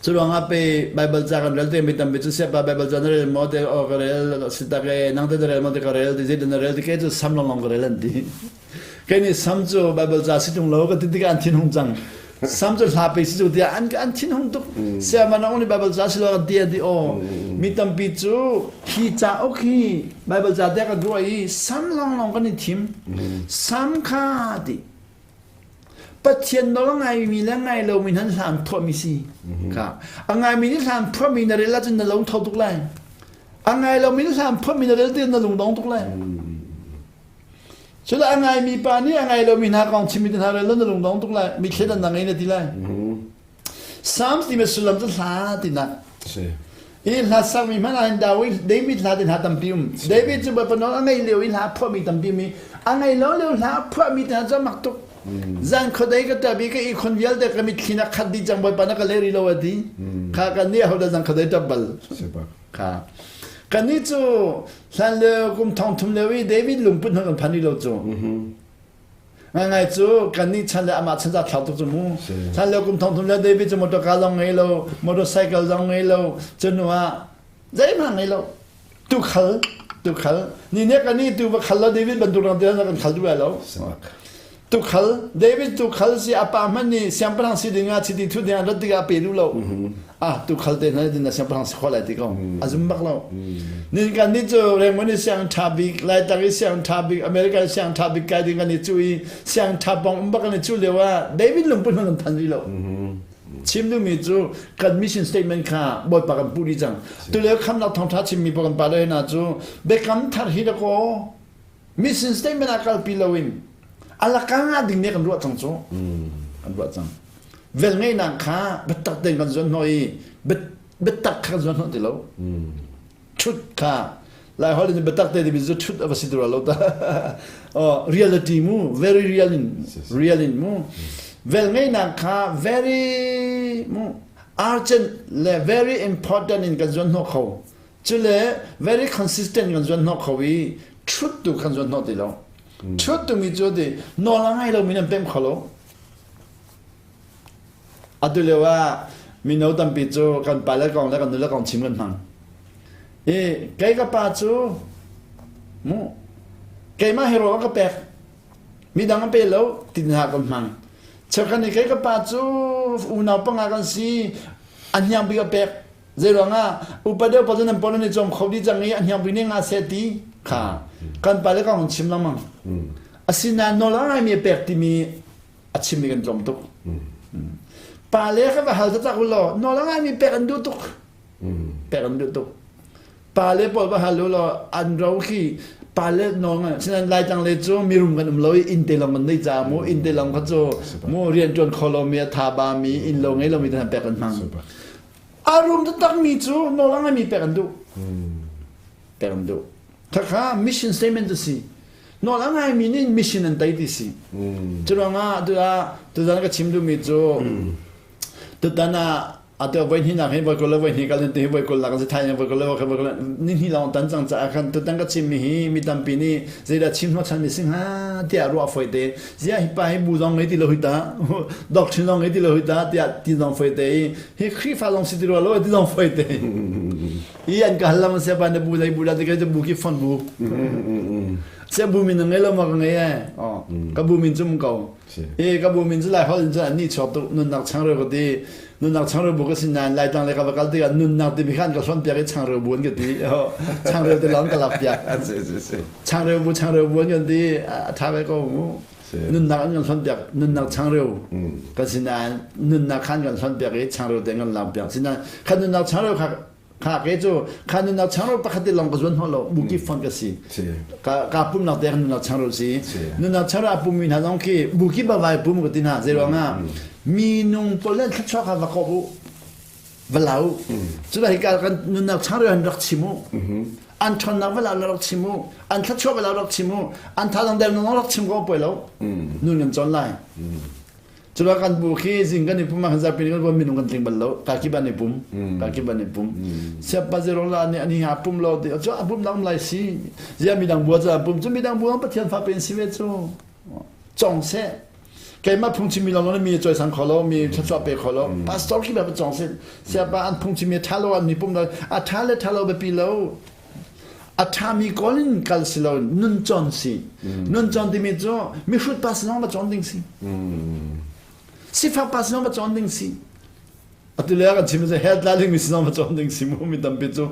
Cu ruangah pe Bible ca kan rel te mi tampi cu siapa Bible ca na rel maw te o ka rel sitak e nang te na rel maw te ka rel ti zei na rel ti ke cu sam long long ka rel an ti. Kei nih sam cu Bible ca si tung lo ka ti tikah an thin hung cang. Sam cu hla pe si cu tiah an an thin hung tuk. Siama na only Bible ca si lo kan ti an ti aw. Mi tampi cu hi cauk hi Bible ca te kan ruah i sam lawnglawng kan i thim. Sam kha ti. Pathian nawl a ngaimi le ngai lomi nan hlan phuahmi si. Kha. A ngaimi nih hlan phuahmi na rel ahcun na lung tho tuk lai. A ngai lomi nih hlan phuahmi na rel ti na lung dong tuk lai. Cule a ngaimi pa nih a ngai lomi hna kong chimmi te hna rel na lungdong tuk lai mitthli dan na ngei na ti lai Psalms timi sullam cu hla tinak i hla sakmi hmanh ah hin David David hla te hna tampi um David cu Bawipa nawl a ngei lio i hla phuahmi tampi mi a ngei lo lio hla phuahmi te hna cu mak tuk zan khuadei ka ṭap i ka ihkhun vialte ka mitthli na khat dih cang Bawipa na ka le rih lo a ti kha kan nih ahodah zan khuadei ṭap bal Kha. Kannih cu hlan lio kum thong thum lio i David lungput hmanh kan phan rih lo cu. Ngaingai cu kannih chan le amah chan za thlau tuk cu mu. Hlan lio kum thong thum lio David cu motor car zong ngei lo, motorcycle zong ngei lo, cu hnu ah zeihmanh ngei lo. Tukhal, tukhal. Ni ne kannih tu va khal lo David bantuk rang te kan khal duh lai lo. Tukhal David tukhal si a pa hmanh nih siangpahrang si ding ah chiti thu ding ah rat tikah a pe duh lo. Ah tukhal te hna din siangpahrang si khawh lai ti ko. A zum bak lo. Nin kan nih cu Raymond i siang tha bik, Laitak i siang tha bik, America i siang tha bik kai ding kan i cu i siang tha pong um bak kan i cu lio ah David lungput hmanh kan phan rih lo. Chim duhmi cu kan mission statement kha Bawipa kan puh dih cang. Tulio khamnak thawngtha chimmi pa kan pa le hna cu biakam thar hi dakaw Mission statement ah kalpi loin alaka ngah ding nih kan ruah cang cu. Kan ruah cang. Vel ngeihnak kha biatak tein kan zuan hnawh i biatak kha kan zuan hnawh ti lo. Thut kha Lai holh in biatak te timi cu thut a va si tura lo ta. Oh, reality mu, very real in, real in mu. Vel ngeihnak kha very mu urgent le very important in kan zuan hnawh kho. Cule very consistent kan zuan hnawh kho i truth tu kan zuan hnawh ti lo. Truth tumi cu ti nawl a ngai lomi nan pem kho lo. Atu lio ah mino tampi cu kan pa le kong le kan nule kong chim kan hmang. I kei ka pa cu mu keimah hi rawl a ka pek midang a pe lo ti hna kan hmang. Cheukhat nih kei ka pa cu unau panga kan si a hniang bik a pek Zeiruangah upa deuh pa cu nan pawl nan i cawm kho dih cang i a hniang bik nih nga seh ti kha kan pale ka hung chim lengmang. Asinain nawl a ngaimi a pek timi a chimmi kan tlawm tuk. Pale kha va hal taktak u law nawl a ngaimi pek an duh tuk. Pek an duh tuk. Pale pawl va hal u law an ro khi pale nawl ngai sinain Laitlang le cu mirum kan um lo i inn te lawng kan nei caah mu inn te lawng kha cu mu rian ṭuan kho lomi a tha ba mi inn lo ngei lomi te hna pek an hmang. A rum taktakmi cu nawl a ngeimi pek an duh. Pek an duh. Khakha mission statement a si. Nawl a ngaimi nih mission an tei ti si. Cu ruangah tuzan ka chim duhmi cu tutan ah Atu voi hnih nak hi voi 20 le voi hnih kal ti hi voi 20 nak si thai voi 20 le voi 20 ni hnih lawng tan cang caah khan tutan ka chim mi hi mi tampi nih zeidah chim hnawh chan mi si hnga tiah ruah foi te. Ziah hi pa hi bu zong ngei ti lo hi ta doctrine zong ngei ti lo hi ta tiah ti zong foi te i hi Khrihfa zong si ti rua lo ti zong foi te. I an ka hal lam sia pa na bu dai bu da te ka bu ki fon bu. Sia bu min ngei lo ma ka ngei eh. Ka bu min cum ko. E ka bu min cu lai holh in cun an nih chuak tuk nunnak changreu ka ti. Nunnak changreu bu ka si nain Laitlang le ka va kal tikah nunnak timi kha an ka hlonh piak i changreu bu an ka ti. Changreu te lawng ka lak piak. Changreu bu changreu bu an kan ti. A tha ve ko mu. Nunnak an kan hlonh piak nunnak changreu ka si nain nunnak kha an kan hlonh piak i changreu te an kan lak piak. Sinain kha nunnak changreu kha Kha ke cu kha nunnak changreu pakhat te lawng ka zuan hnaw lo buki fon ka si. Ka ka pumnak te nunnak changreu si. Nunnak changreu a pummi hna zong khi buki ba vai pum ka ti hna zei ruangah minung pawl le thluachuah kha va kawp u va lau. Cu hi ka kan nunnak changreu han rak chim u. An ṭhawnnak va lau rak chim u. An thluachuah va lau rak chim u. An thazaang der nung rak chim ko poi lo. Nun kan cawn lai. Cuba kan bu khi zing kan i pum ah kan zapi kan pum minung kan tling bal lo ka kip an i pum ka kip an i pum siap pa zero la nih ani ha pum lo ti cu a pum dang lai si zia midang bua ca pum cu midang bua pathian fa pen si ve cu cong se keimah phungchim mi lawng mi choi sang kho lo mi thluachuah pe kho lo pastor khi ba cong se siapa an phungchim mi tha lo an mi pum lo a tha le tha lo biapi lo A ṭhami kawl in kal si lo nun cawn si. Nun cawn timi cu mihrut pa sinong va cawn ding si. Sifak pa sinong va cawn ding si. Atu le kan chim cu hell tla ding mi sinong va cawn ding si mu mi tampi cu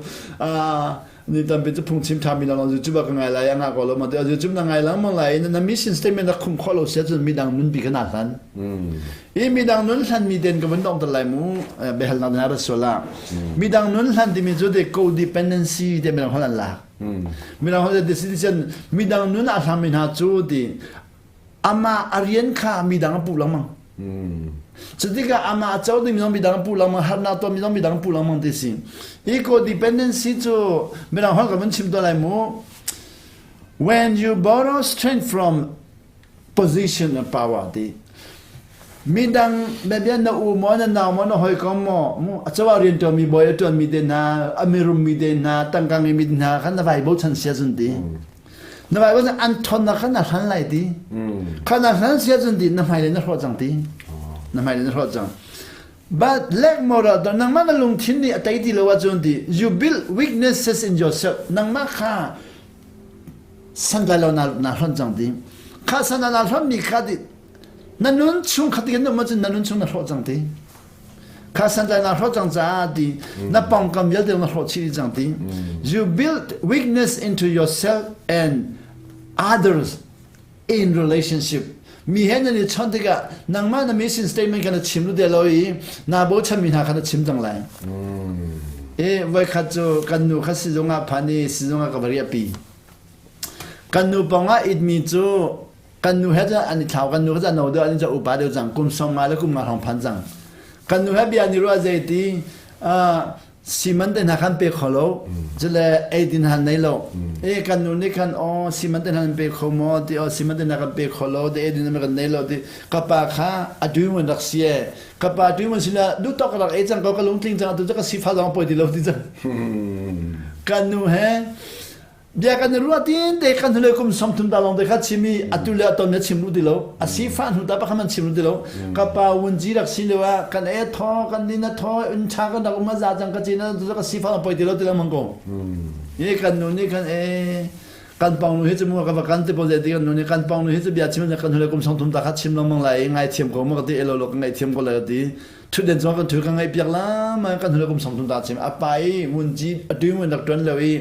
ni tampi cu phungchim ṭhami lawng YouTube ah ka ngai lai a ngah ko lo ma ti YouTube na ngai lengmang lai na mission statement na khum khawh lo sia cun midang nun pi kha na hlan. I midang nun hlan mi den ka vun dong tal lai mu biahalnak na ra sual ah midang nun hlan timi cu de codependency te midang hol an lak midang hol de citizen midang nun a hlam mi hna cu ti ama a rian kha midang a puh lengmang cutikah ama a co ding zong midang a puh lengmang harnak tuah mi zong midang a puh lengmang ti si i codependency cu midang hol ka vun chim to lai mu when you borrow strength from position and power ti midang bia na u maw na nau maw na hawikom maw mu a cawa rian ṭuan mi bawi a ṭuan mi te hna a mirum mi te hna tangka ngei mi hna khan na vai bochan sia cun ti na vai bochan an ṭhawn na khan na hlan lai ti khan na hlan sia cun ti na hmai le na hrawh cang ti na hmai le na hrawh cang But lack moral nangmah na lungthin nih a tei ti lo ahcun ti you build weaknesses in yourself nangmah kha santlai lo na na hlonh cang ti kha san na hlonh mi kha ti na nun chung kha ti kan um ahcun na nun chung na hrawh cang ti kha santlai na hrawh cang caah ti na pawngkam vialte na hrawh chih cang ti you build weakness into yourself and others in relationship mi he nan i chawnh tikah nangmah na mission statement kha na chim lu de lo i naa bochan mi hna kha na chim cang lai e voikhat cu kan nu kha sizung ah phan i sizung ah ka va riahpi kan nu pong ah it mi cu kan nu he cun an i thlau kan nu kha no deuh an i upa deuh cang kum 50 le kum nga hrawng phan cang kan nu he bia ni ruah zei ti Siman te hna khan pe kho lo cule eidin han nei lo e kan nu nih khan aw siman te hna pe kho maw ti aw siman te hna kan pe kho lo ti eidin kan nei lo ti ka pa kha a duin rak si e ka pa duin si la du tok rak ei cang ko ka lungtling cang tu ka sifa zong poi ti lo ti cang kan nu he Bia kan i ruah tin te kan hnulei kum 30 ta lawng te kha chim i atu le aton na chim lu ti lo. A si fa hnu ta pakhat man chim lu ti lo. Ka pa wun ji rak si lio ah kan e tho kan ni na tho un cha kan rak um a za cang ka cin na ka si fa poi ti lo ti lo mang ko. Ni kan nu ni kan e kan pang nu hi chu mu ka va kan ti po ti kan nu ni kan pang nu hi chu bia chim na kan hnulei kum 30 ta kha chim lengmang lai ngai thiam ko ma ka ti elo lo ka ngai thiam ko lai ka ti. Thutden cung kan thu ka ngaih piak la ma kan hnulei kum 30 ta chim a pa i wun ji a tu mun rak tuan lo i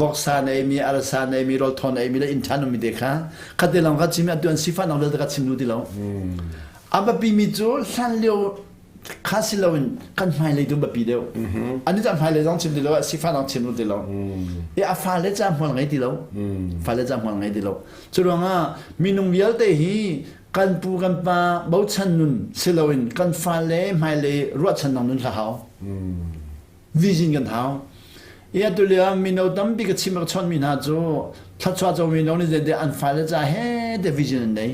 voksa na eimi arsa na eimi rawlthaw na eimi le inn ṭhan ummi te kha khate lawng kha chim atu an sifah nak vialte kha chim lu ti lo a biapi mi cu hlan lio kha si loin kan hmailei tu biapi deuh ani ca hmailei zong chim ti lo sifah nak chim lu ti lo i a fale ca hmual ngei ti lo fale ca hmual ngei ti lo cu ruangah minung vialte hi kan pu kan pa bochan nun si loin kan fale hmailei ruahchannak nun hla hau vision kan hau. I atu lio mino tampi ka chim ka chawnhmi hna cu thluachuah co mino nih zeite an fale ca he te vision an nei.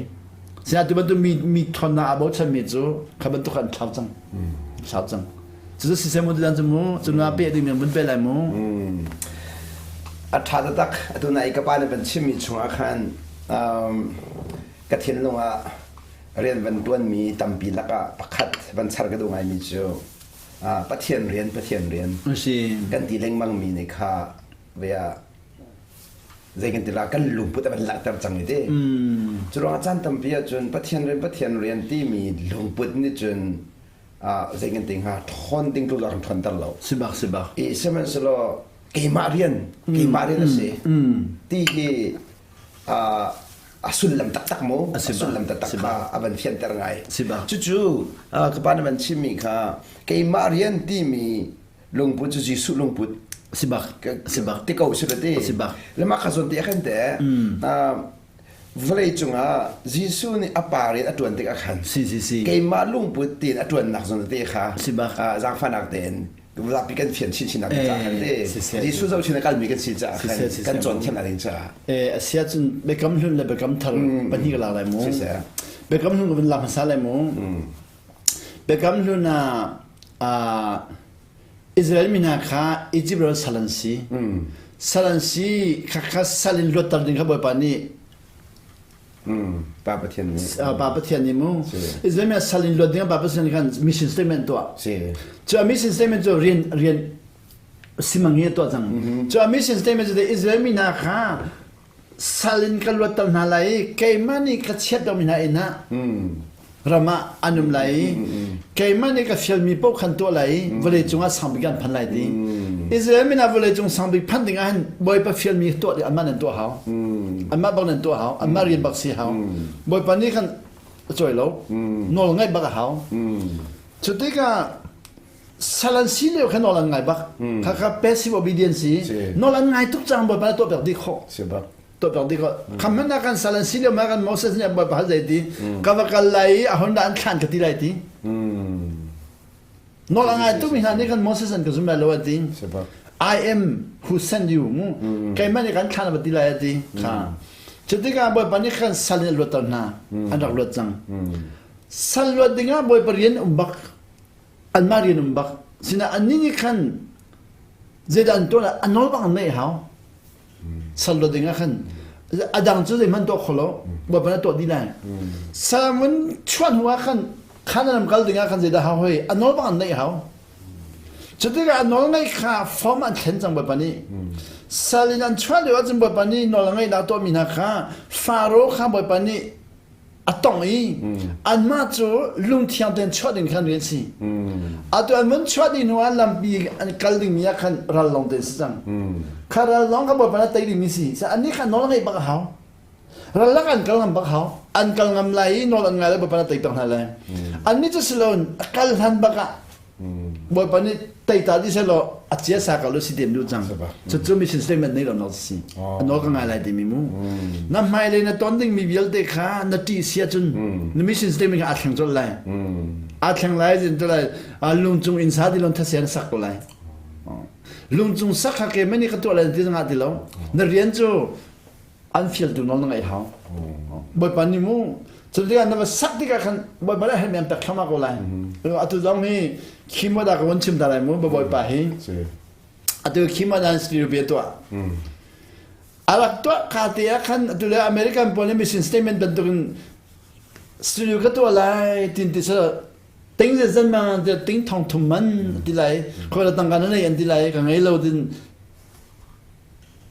Sina tu bantuk mi mi thonnak a bochanmi cu kha bantuk an thlau cang. Thlau cang. Cucu siseh mu tutan cu mu cu na pe ding vun pe lai mu. A ṭha taktak atu na i ka pa nih van chimmi chungah khan ka thinlung ah rian van ṭuanmi tampi lakah pakhat van char ka duh ngaimi cu Pathian rian Pathian rian kan ti lengmangmi nih kha ve ah zei kan ti la kan lungput a van langhter cang i ti. Cu ruangah caan tampi ahcun Pathian rian Pathian rian timi lungput nih cun zei kan ti hnga ṭhawn ding tu kan ṭhawnter lo. Sibak sibak. I sihmanhsehlaw keimah rian keimah rian a si ti hi a sullam taktak mu a sullam taktak kha a van fianter ngai. Cucu ka pa na van chimmi kha keimah rian timi lungput cu Jesuh lungput sibak sibak ti ko si ti sibak le mah kha zawn ti a kan te vawlei cungah Jesuh nih a pa rian a ṭuan tik ah khan si si si keimah lungput tiin a ṭuannak zawn te kha sibak zaangfahnak tein zapi kan fian chinchin nak caah khan te Jesuh zohchin a kalmi kan si caah khan kan cawn thiam ding caah a sia cun biakam hlun le biakam thar pahnih ka lak lai mu biakam hlun ka vun lak hmasa lai mu biakam hlun ah Israel mi hna kha Egypt ram sal an si. Sal an si khakha sal in luatter ding kha Bawipa nih Pa Pathian nih Pa Pathian nih mu Israel mi sal in luat ding Pa Pathian nih khan mission statement tuah. Cu a mission statement cu rian rian simang hi tuah cang. Cu a mission statement cu Israel mi hna kha sal in ka luatter hna lai i keimah nih ka chiat lomi hna inn ah ram ah an um lai i keimah nih ka fialmi paoh khan tuah lai i vawlei cungah sangbik an phan lai ti. Israel mi hna vawlei cung sangbik phan ding ah hin Bawipa fialmi tuah ding anmah nan tuah hau. Anmah bak nan tuah hau. Anmah rian bak si hau. Bawipa nih khan a cawi lo. Nawl ngaih bak a hau. Cu tikah sal an si lio kha nawl an ngai bak kha kha passive obedience si nawl an ngai tuk cang bawipa tuah piak dih khawh tuah piak dih khawh kham hmanh ah kan sal an si lio ma kan Moses nih bawipa hal zei ti ka va kal lai i a hon dah an thlan ka ti lai ti nawl a ngai tuk mi hna nih kan Moses an ka zum lai lo a ti I am who sent you mu keimah nih kan thlan va ti lai a ti kha cutikah bawipa nih khan sal in a luatter hna an rak luat cang sal luat dingah bawipa rian um bak anmah rian um bak sinah annih nih khan zeidah an tuah an nawl bak an neih hau sal lo ding ah khan a dang cu zeihmanh tuah kho lo bawipa na tuah dih lai salmon chuah hnu ah khan khan an kal ding ah khan zeidah hau hoi a nawl bak an neih hau cutikah a nawl ngeih kha form an thlen cang bawipa nih sal in an chuah lio ahcun bawipa nih nawl a ngeihnak tuahmi hna kha Faro kha bawipa nih a tong i anmah cu lungthiang tein chuah ding khan rian si. Atu an vun chuah dih hnu ah lampi an kal dingmi ah khan ral lawng te si cang. Kha ral lawng kha Bawipa na tei dingmi si. Annih kha nawl ngeih bak a hau. Ral lak an kal ngam bak hau. An kal ngam lai i nawl an ngai lai Bawipa na tei pek hna lai. Annih cu si loin a kal hlan bak ah Bawipa nih teita dih sehlaw a cia sa ka lu si dem duh cang. Cucu mission statement nei lo nak si. A nawl ka ngai lai timi mu. Na hmailei na ton dingmi vialte kha na ṭih si ahcun na mission statement kha aa thleng colh lai. Aa thleng lai zin lai lungcung inn sa ti lon thase an sak ko lai. Lungcung sak kha ke mani ka tuah lai ti zongah ti lo. Na rian cu an fialtu nawl na ngaih hau. Bawipa nih mu cu tikah na va sak tikah khan Bawipa nih hei men pek thluahmah ko lai. Atu zong hi khimo dah ka vun chim ta lai mu Bawipa hi. Atu khimo dan studio bia tuah. A rak tuah ka te ah khan atu le American pawl nih mission statement bantukin studio ka tuah lai tin ti sa ting ze zan ma ting thong thum man ti lai khoi la tangka na nei an ti lai ka ngei lo tin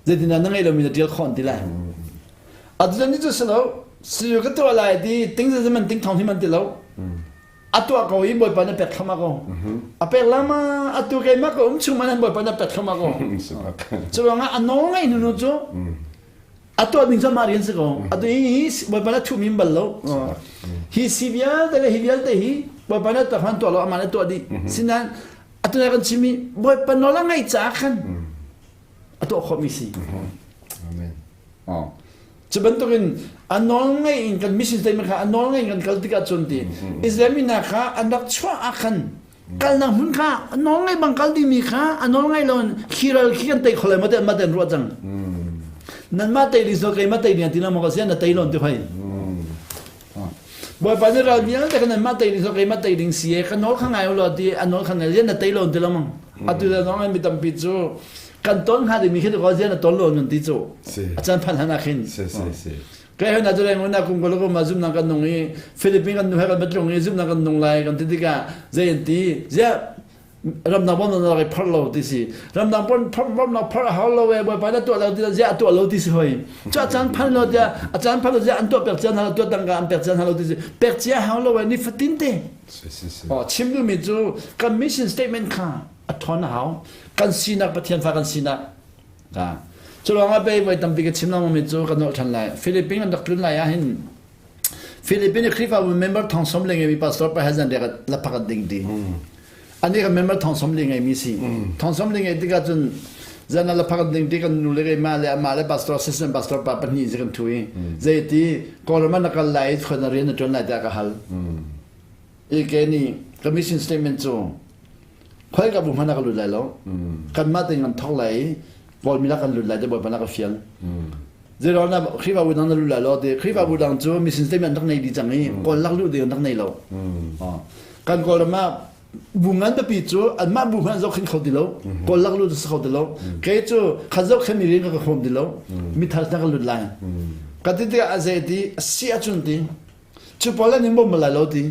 Zeitindah na ngeih lomi na ṭial khawh an ti lai. Atu ni cu si lo, siu ka tuah lai ti ting zeizat man ting thong hi man ti lo. A tuah ko i Bawipa na pek thluahmah ko. A pek lama atu keimah ka um chung man Bawipa na pek thluahmah ko. Cu ruangah a nawl ngaih hnu cu a tuah ding cu mah rian si ko. Atu hi Bawipa na thuh mi bal lo. Hi si vialte le hi vialte hi Bawipa na tuah tuah lo amah na tuah dih. Sinain atu na kan chim i Bawipa nawl a ngaih caah khan a tuah khawhmi si. Amen. Oh. Cu bantukin a nawl ngei in kan mission statement kha a nawl ngei in kan kal tikah cun ti Israel mi hna kha an rak chuah ah khan kalnak hmun kha a nawl ngei bang kal dingmi kha a nawl ngei lo in khi ral khi kan tei kho lai ma te ma ten ruah cang. Nan ma tei ding so keimah tei ding ti na mo ka sian na tei lon ti hoi. Bawipa nih ral vialte kan mah tei ding so keimah tei ding si e ka nawl kha ngai ulaw ti a nawl kha ngai zian na tei lo ti lo mang. Atu da nong mi tampi cu kan ton hnga ding mi khi ko zian na ton lo nun ti cu. A chan phan han ah khin. Si si si. Kai hon atu reng una kum ko ko ma zum nang kan nung i Philippines kan nu he kan batlung i zum nang kan nung lai kan ti tikah zei an ti zia ramdang bom na rak phar lo ti si ramdang pon phar bom na phar hau lo e bawipa na tuah lo ti zia tuah lo ti si hoi cu a caan phan lo tia a caan phan lo zia an tuah pek cian halo tuah tangka an pek cian halo ti si pek cia hau lo e ni fatin te oh chim duhmi cu kan mission statement kha a thon a hau kan sinak Pathian fa kan sinak ka cu lawngah pei voi tampi ka chim lengmang mi cu kan nolh ṭhan lai Philippines kan rak tlun lai ah hin Philippines Khrihfabu member thong som le ngeimi pastor pa he zan riak la phakat ding ti. Ani kan member thong som le ngeimi si. Thong som le ngei tikah cun zan la phakat ding ti kan nu le keimah le amah le pastor assistant pastor pa pahnih si kan thu i zei ti Kawlram ah na kal lai i khon na rian na ṭuan lai tiah ka hal. I ke nih ka mission statement cu khoi ka bu hmanh ah ka lut lai lo. Kanmah tein kan thawk lai i Kawlmi lak kan lut lai ti Bawipa na ka fial. Zeiruang dah Khrihfabu dang na lut lai lo ti Khrihfabu dang cu mission statement an rak nei dih cang i Kawl lak luh ding an rak nei lo. Kan Kawlram ah bu ngan pipi cu anmah bu hmanh zohkhenh kho ti lo. Kawl lak lut si kho ti lo. Kei cu khat zohkhenh mi rian ka ka hrawm ti lo. Mithar na ka lut lai. Ka ti tikah a zei ti a si ahcun ti cu pawl an in bawm bal lai lo ti.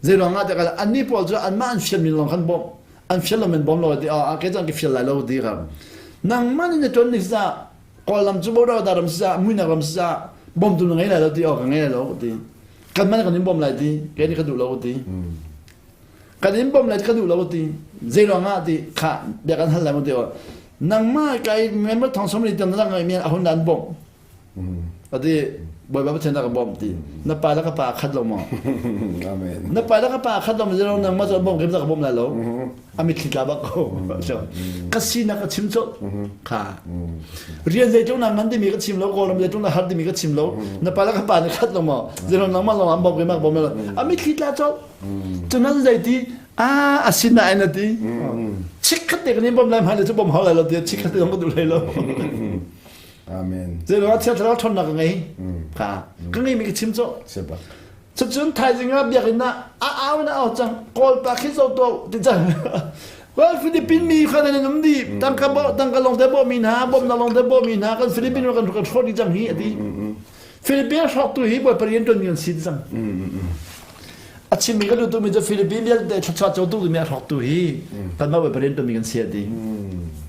Zeiruang ah tiah annih pawl cu anmah an fial min lawng khan bawmh an fial lo men bawm lo ti ah kei cu an ka fial lai lo ti ka nangmah nih na ṭuan ni sa Kawlram cu border ram si caah muinak ram si caah bawmtu na ngei lai lo ti awk ka ngei lai lo ti kanmah kan in bawm lai ti kei nih ka duh lo ti kan in bawm lai ti ka duh lo ti zei ruang ah ti kha bia kan hal lai mu ti nangmah kai member thong som li tiang na ngai mi a hun dan bawmh Ati Bawipa Pathian ka bawmh ti. Na pa le ka pa khat lo maw? Amen. Na pa le ka pa khat lo maw nang ma cu bawmh kim ka bawm lai lo. A mitthli tla bak ko. Ka sinak ka chim colh. Kha. Rian zei tlung na ngan timi ka chim lo, kawlram zei tlung na har timi ka chim lo. Na pa le ka pa nih khat lo maw? Zei nangmah lawng an bawmh keimah ka bawm lai lo. A mitthli tla colh. Cunan zei ti ah a sinain a ti. Chikkhat te kan in bawm lai hmai le cu bawm hau lai lo ti chikkhat te zong ka duh hlei lo. Amen. Zeiruangah thiang thlarau ṭhawnnak ka ngei? Kha ka ngeimi ka chim cawh. Cucun thaizing ah biakinn ah a au in a au cang. Kawl pa khi zo to ti cang. Well, Philippine mi kha nan um di. Tangka bo tangka long te bo mi hna, bom na long te bo mi hna kan Philippine kan kan hrawk di cang hi ati. Philippine hrawk tu hi bawi parian ton mi an si cang. A chimmi kan tu mi cu Philippine vialte thluachuah co tu mi a hrawk tu hi kan mah bawi parian ton mi kan si ati.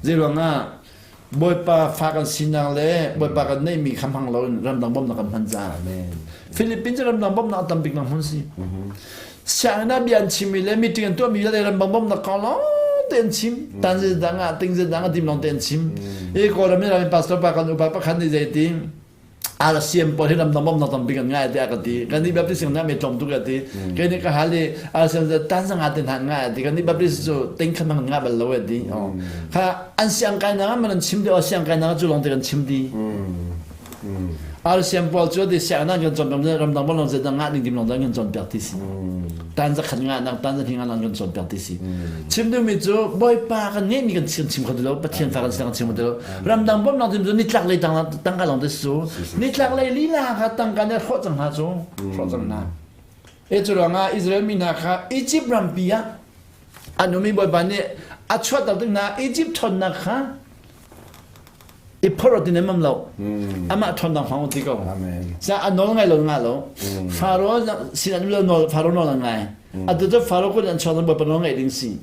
Zeiruangah Bawipa fa kan sinak le Bawipa kan neihmi kha hmang loin ramdang bawmhnak kan hman caah. Philippines cu ramdang bawmhnak a tam bik nak hmun si. Sianginn ah bia an chimmi le meeting an tuahmi le ramdang bawmhnak kong lawng te an chim. Tan ze dang ah ting ze dang ah dim lawng te an chim. I Kawlram i rami pastor pa kan upa pakhat nih zei ti RCM pawl hi ramdang bawmhnak tampi kan ngai tiah ka ti. Kan nih Baptist nih me tlawm tuk ka ti. Kei nih ka hal i RCM cu tan sanga te hna ngai ti. Kan nih Baptist cu ting khat hmang ngah bal lo ti. Kha an siang kai na man an chim ti o siang kai na cu lawng te kan chim ti. RCM pawl cu ti siang nan kan cawn piak ramdang bawmhnak zeidah ngah ding tim lawng kan cawn piak ti si. Tan za khat ngah nak tan za hnih ngah nak kan cawn piak ti si. Chim duhmi cu Bawipa kan ngeihmi kan chim chim kho ti lo Pathian fa kan si kan chim kho ti lo ramdang bawmhnak tim cu nitlak lei tang tangka lawng te su nitlak lei lila kha tangka nih hrawh cang hna cu hrawh cang hna e cu ruangah Israel mi hna kha Egypt rampi ah an umi Bawipa nih a chuahter tik hna Egypt ṭhawnnak kha i phorh ti nem lo amah ṭhawnnak hmang ti ko sa a nawl ngai lo nga lo Faro sin an lo nawl Faro nawl ngai atu cu Faro kut an chuak Bawipa nawl ngaih ding si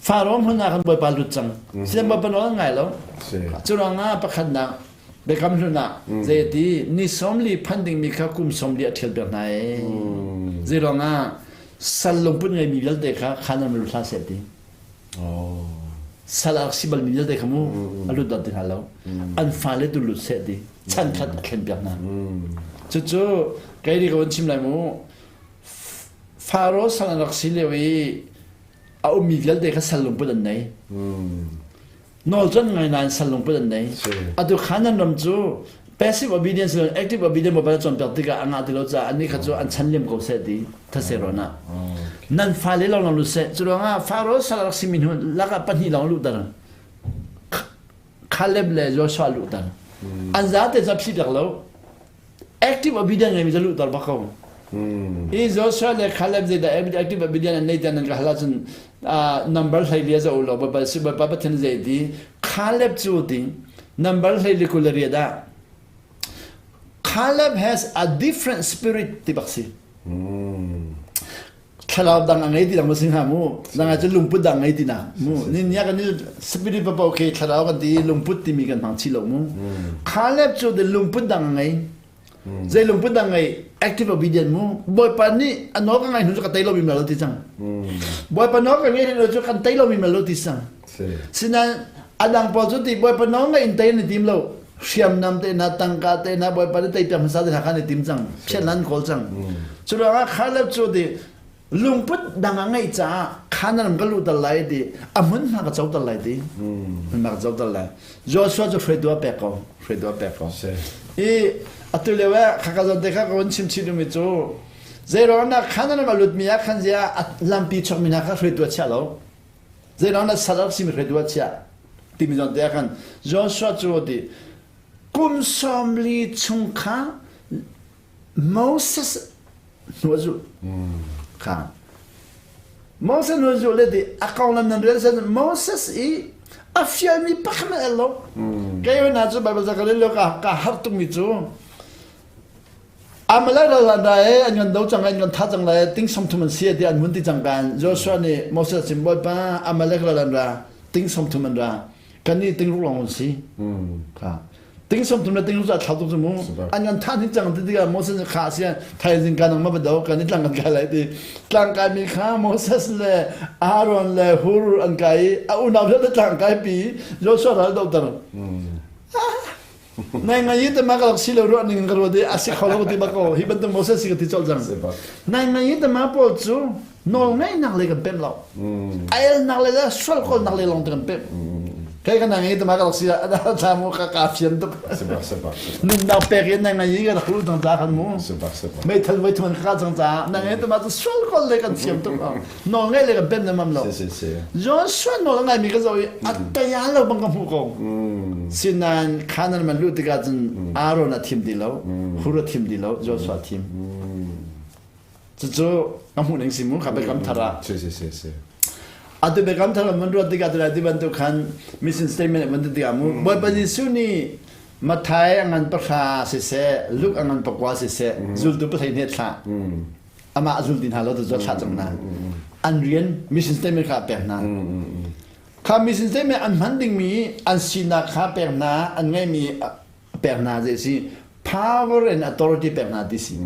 Faro hmun ah khan Bawipa lut cang sian Bawipa nawl ngai lo cu ruangah pakhatnak biakam hlun ah zeiti ni sawmli phan dingmi kha kum sawmli a ṭhial piak hna ee zei ruangah sal lungput ngeimi vialte kha khan an lut hlah seh ti Sal a rak si balmi vialte kha mu a lut dot ti hna lo. An fale tu lut seh ti chan khat a thlen piak hna. Cucu kei nih ka vun chim lai mu Faro sal an rak si lio i a ummi vialte kha sal lungput an nei. Nawl cu an ngai nain sal lungput an nei. Atu khan an ram cu passive obedience le active obedience baibal cawnpiak tikah a ngah ti lo caah annih kha cu an chan liam ko seh ti thase rawn ah nan fale lawng lawng lut seh cu ruangah Faro sal rak simi hnu lakah pahnih lawng luhter Caleb le Joshua luhter an zate cu a phih piak lo active obedience ngeimi cu luhter bak ko. I Joshua le Caleb zeidah active obedience an nei tiah nan ka hal ahcun number 14 za u law Baibal si Bawipa Pathian zei ti Caleb cu ti number 28 ah Caleb has a different spirit ti bak si. Thlarau dang a ngei ti dang ma si hnga mu. Dang ah cun lungput dang ngei ti na mu. Ni nia kan spirit papo khi thlarau kan ti lungput timi kan hmang chi lo mu. Caleb cu de lungput dang a ngei. Zei lungput dang ngei active obedient mu. Bawipa nih a nawl ka ngai hnu cu ka tei lomi lo ti cang. Bawipa nawl ka ngai hnu cu kan tei lomi lo ti cang. Sinain a dang pawl cu ti Bawipa nawl ngaih in tei an i tim lo. Hriamnam te hna, tangka te hna, Bawipa nih tei piak hmasa te hna kha an i tim cang. Phiat an kawl cang. Cu ruangah Caleb cu ti lungput dang a ngeih caah Canaan ram ka luh tal lai ti a hmunhma ka co tal lai ti hmunhma ka co tal lai. Joshua cu hruaitu a pek ko. Hruaitu a pek ko. I atu lio ah khaka zawn te kha ka vun chim chih duhmi cu zeiruang dah Canaan ram a lutmi ah khan ziah lampi chuakmi hna kha hruaitu a chiah lo. Zeiruang dah sal a simi hruaitu ah chiah timi zawn te ah khan Joshua cu a ti kum 40 chung kha Moses hnu a zulh kha Moses hnu a zulh le ti a konglam nan rel sen Moses i a fialmi pakhat el lo kei hna cu Bible ca ka rel lio ka ka har tukmi cu Amalek ral an ra i an kan do cang an kan thah cang lai ting 30 an si tiah an hun ti cang kan Joshua nih Moses chim Bawipa Amalek ral an ra ting 30 an ra kannih ting ruk lawng an si kha ting 30 le ting ruk thlau tuk cu mu an kan thah hnik cang ti tikah Moses nih kha sia thaizing kan ma do kan i tlang kan kai lai ti tlang kai mi kha Moses le Aaron le Hur an kai i a unau vialte tlang kai pi Joshua ral doter Nai ngai i tama ka rak si lo ruah ning ka ruat i a si kho lo ti bak ko hi bantuk Moses si ka ti colh cang. Nai ngai i tama pawl cu nawl ngaihnak le kan pemh lo. A elnak le le sual kawlnak le lawng te kan pemh. Kai ka nai ngai tama ka rak si a tha mu ka ka fian tuk. Nunnak pek in nai ngai i ka rak lu cang ca khan mu. Meithal voi thum ka cang ca nai ngai tama cu sual kawl le kan thiam tuk. Nawl ngaih le kan pem nemam lo. Joshua nawl a ngaimi ka zoh i a taya lo bang ka hmuh ko. Sinain Canaan man luh tikah cun Aaron a thim ti lo, Hur a thim ti lo, Joshua a thim. Cucu ka hmuh ning si mu kha biakam thar ah. Atu biakam thar ah mun ruat tikah tulai ti bantuk khan mission statement van ti tikah mu Bawipa Jesuh nih Matthai a ngan pahra siseh, Luke a ngan pakua siseh, zultu pathei hne thlah. Amah a zul ti hna lo tu thlah cang hna. An rian mission statement kha a pek hna. Kha mission statement an hman dingmi an sinak kha pek hna, an ngeihmi pek hna zei si power and authority pek hna ti si.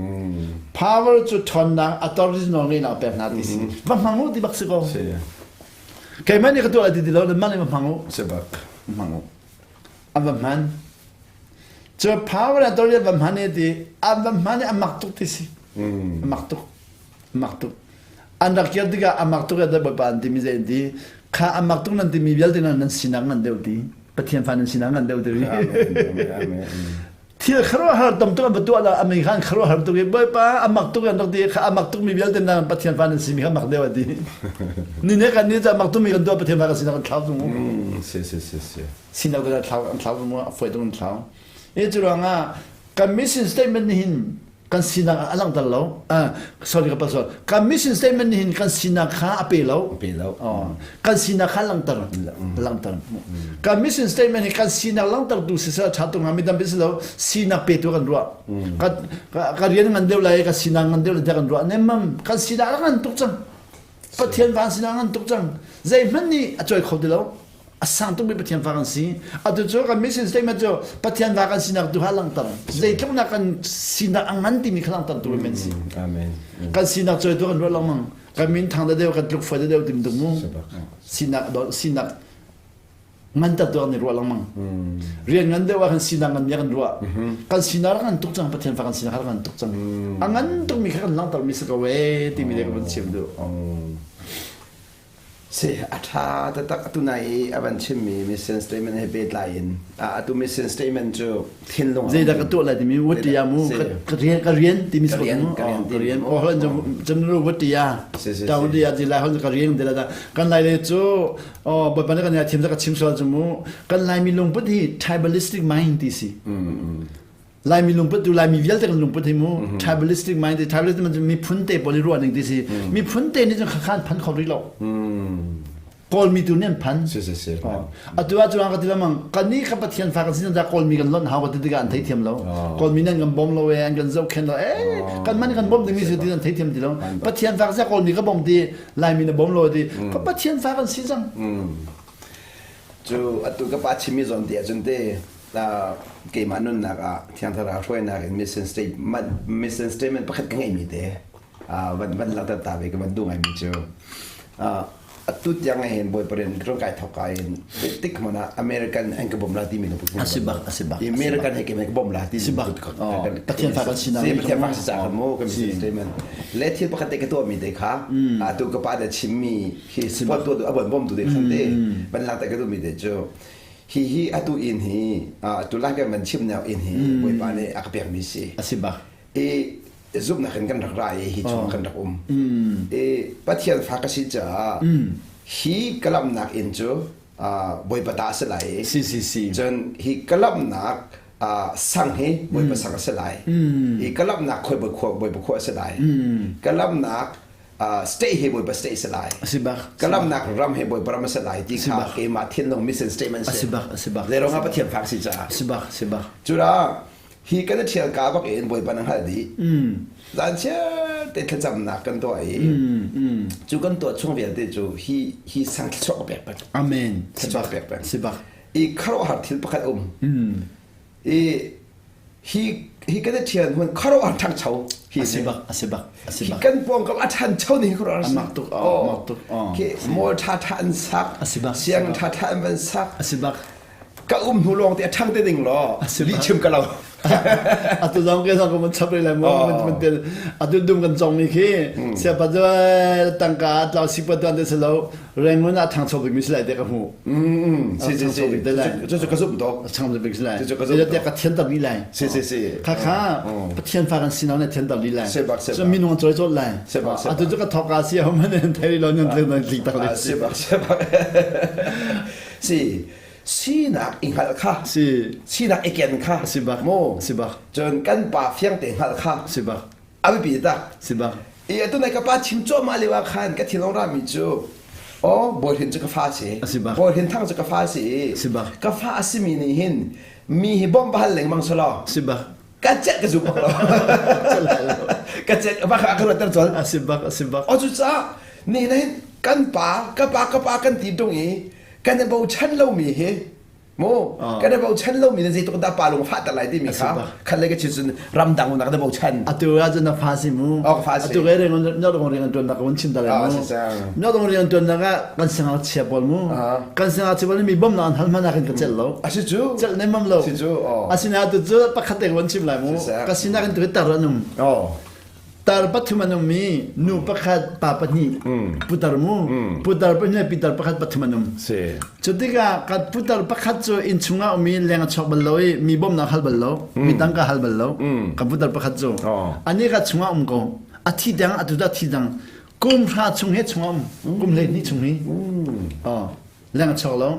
Power cu ṭhawnnak, authority nawl ngeihnak pek hna ti si. Va hmang u ti bak si ko. Keimah nih ka tuah lai ti ti lo, nan mah nih va hmang u. Si bak. Hmang u. An va hman. Cu power and authority an va hman i ti an va hman i a mak tuk ti si. A mak tuk. A mak tuk. An rak kir tikah a mak tuk i Bawipa an timi zei an ti kha a mak tuk nan timi vialte nan nan sinak ngan deuh ti. Pathian fa nan sinak ngan deuh ti. Thil khuaruahhar tam tuk an va tuah la amei khan khuaruahhar tuk i Bawipa a mak tuk an rak ti kha a mak tuk mi vialte nan Pathian fa nan simi kha mak deuh a ti. Ni ne kan ni ca mak tuk mi kan tuah Pathian fa kan sinak kan thlau tung. Si si si si. Sinak kan thlau an thlau tung a foi tung an thlau. I cu ruangah kan mission statement nih hin kan sinak a langhter lo. Sorry ka pasal. Kan mission statement nih hin kan sinak kha a pe lo. Pe lo. Kan sinak kha langhter. Langhter. Kan mission statement hi kan sinak langhtertu siseh ṭha tuk hnga mi tampi si lo sinak petu kan ruah. Ka ka rian ngan deuh lai ka sinak ngan deuh lai tiah kan ruah. Nemmam kan sinak a ngan tuk cang. Pathian van sinak ngan tuk cang. Zeihmanh nih a cawi kho ti lo. A sang tukmi Pathian fa kan si. Atu cu kan mission statement cu Pathian fa kan sinak tu kha langhter. Zeitluk nak kan sinak a ngan timi kha langhter tu men si. Amen. Kan sinak cawi tu kan ruah lengmang. Kan min thang da deuh kan tluk foi da deuh tim tuk mu. Sinak sinak ngan tak tu kan i ruah lengmang. Rian ngan deuh ah kan sinak ngan mi kan ruah. Kan sinak ngan tuk cang Pathian fa kan sinak ngan tuk cang. A ngan tuk mi kha kan langhter mi si ko e timi le ka van chim duh. Si, a ṭha taktak atu nai i a van chimmi mission statement he pehtlai in atu mission statement cu thinlung Zeidah ka tuah lai timi what ya mu ka rian ka rian timi ka rian ka rian ka rian oh hlan cun what ya ta what ya ti lai hon ka rian de la kan lai le cu oh bawipa nih kan thiam ka chim sual cu mu kan lai mi lungput hi tribalistic mind ti si. Laimi lungput tu Laimi vialte kan lungput hi mu tribalistic mind tribalistic mind miphun te pawl i ruah ning ti si miphun te nih cun khakhan phan kho rih lo Kawlmi tu nih an phan si si si atu ah cuang ka ti lamang kan nih kha Pathian fa kan sin da Kawlmi kan lonh hau ka ti tikah an theithiam lo Kawlmi nan kan bawm lo e an kan zohkhen lo e kan man kan bawm dingmi si ti an theithiam ti lo Pathian fa ka Kawlmi ka bawm ti Laimi na bawm lo ti ka Pathian fa kan si cang Cu atu ka pa chimmi zawn te ahcun te keimah nunnak ah Thiang Thlarau hruainak in mission statement mission statement pakhat ka ngeihmi te van van langhter ta ve ka van duh ngaimi cu atu tiang hin Bawipa rian ka kai thawk ka in tik hmanh ah American an ka bawm la timi ka put asi bak asi bak American he ke ka bawm la ti si bak Pathian fa kan sinak Pathian fa si ca mu ka mission statement le thil pakhat te ka tuah mi te kha atu ka pa da chimmi hi support tu a bon bom tu de khan te ban lak te ka duh mi te cu hi hi atu in hi atu lai kan van chim nak in hi Bawipa nih a ka pek mi si asi bak i zumhnak in kan rak ra i hi chung kan rak um i Pathian fa ka si caah hi kalamnak in cu Bawipa ta a si lai i si si si cun hi kalamnak sang hi Bawipa sang a si lai i kalamnak khoi Bawipa khua a si lai kalamnak state hi Bawipa state si lai. A si bak. Ka lamnak ram hi Bawipa ram a si lai ti kha keimah thinlung mission statement si. A si bak, a si bak. Zeirong ah Pathian fak si caah. A si bak, si bak. Cura hi kan i ṭhial ka bak in Bawipa na hngalh dih. Zan chiar te thlacamnak kan tuah i cu kan tuah chung vialte cu hi hi sang thluachuah ka pek peng. Amen. Thluachuah pek peng. Si bak. I khuaruahhar thil pakhat um. I hi hi kan i ṭhial hmun khuaruahhar ṭhangcho hi a si bak a si bak a si bak kan pawngkam a ṭhancho ning khuaruahhar a mak tuk a mak tuk khi mall ṭha ṭha an sak a si bak siang ṭha ṭha an van sak a si bak ka um hnu lawng te a ṭhang te ding law lih chim ka lo atu zong ke zong kan chap lai mo man tel atu dum kan chong mi khi sia pa tangka tlau si pa tuan te selo Rangoon ah ṭhangcho bikmi si lai te ka hmuh. Si si si. Cu cu ka zumh tuk. Ṭhangcho bik si lai. Cu ka zumh tuk. Ka thianter dih lai. Si si si. Kha kha Pathian fa kan sinau ne thianter dih lai. Si bak si bak. Cu minung an cawi cawt lai. Si bak si bak. Atu cu ka thawk a si ho man an thei lo nan thei nan tlik tak le. Si bak si bak. Si sinak i hngalh kha. Si. Sinak i ken kha. Si bak. Mu. Si bak. Cun kan pa fiang te hngalh kha. Si bak. A biapi tak. Si bak. I atu nai ka pa chim cuahmah lio ah khan ka thinlung rami cu aw Bawi Hrin cu ka fa si. A si bak. Bawi Hrin Thang cu ka fa si i Si bak. ka fa a simi nih hin mi hi bawmh hal lengmang selaw Si bak. ka chet ka zum bak lo. Ka chet bak a ka ruatter col. A si bak a si bak. O cucaah ni hin kan pa ka pa ka pa kan ti tung i kan i bochan lomi hi Mu kan i bochan lomi na zeitluk dah pa lung fahter lai timi kha khat le ka chim cun ramdang nak na bochan. Atu ah cun na fa si mu. Oh fa si. Atu ke reng nyo dong rian tuan nak kan chim ta lai mu. Nyo dong rian tuan nak ah kan sangak chia pawl mu. Kan sangak chia pawl mi bom na an hal mana kan ka cel lo. A si cu. Cel ne mam lo. Si cu. Asina tu cu pakhat te kan chim lai mu. Ka sinak in tu tar anum. Oh. Tar pathum an um i nu pakhat pa pahnih putar mu putar pahnih pitar pakhat pathum an um. Si. Cu tikah kan putar pakhat cu inn chungah um i leng a chuak bal lo i mi bawmhnak hal bal lo mi tangka hal bal lo kan putar pakhat cu ani ka chungah um ko a thi dang atu da thi dang kum hra chung he chungah um kum 12 chung hi leng a chuak lo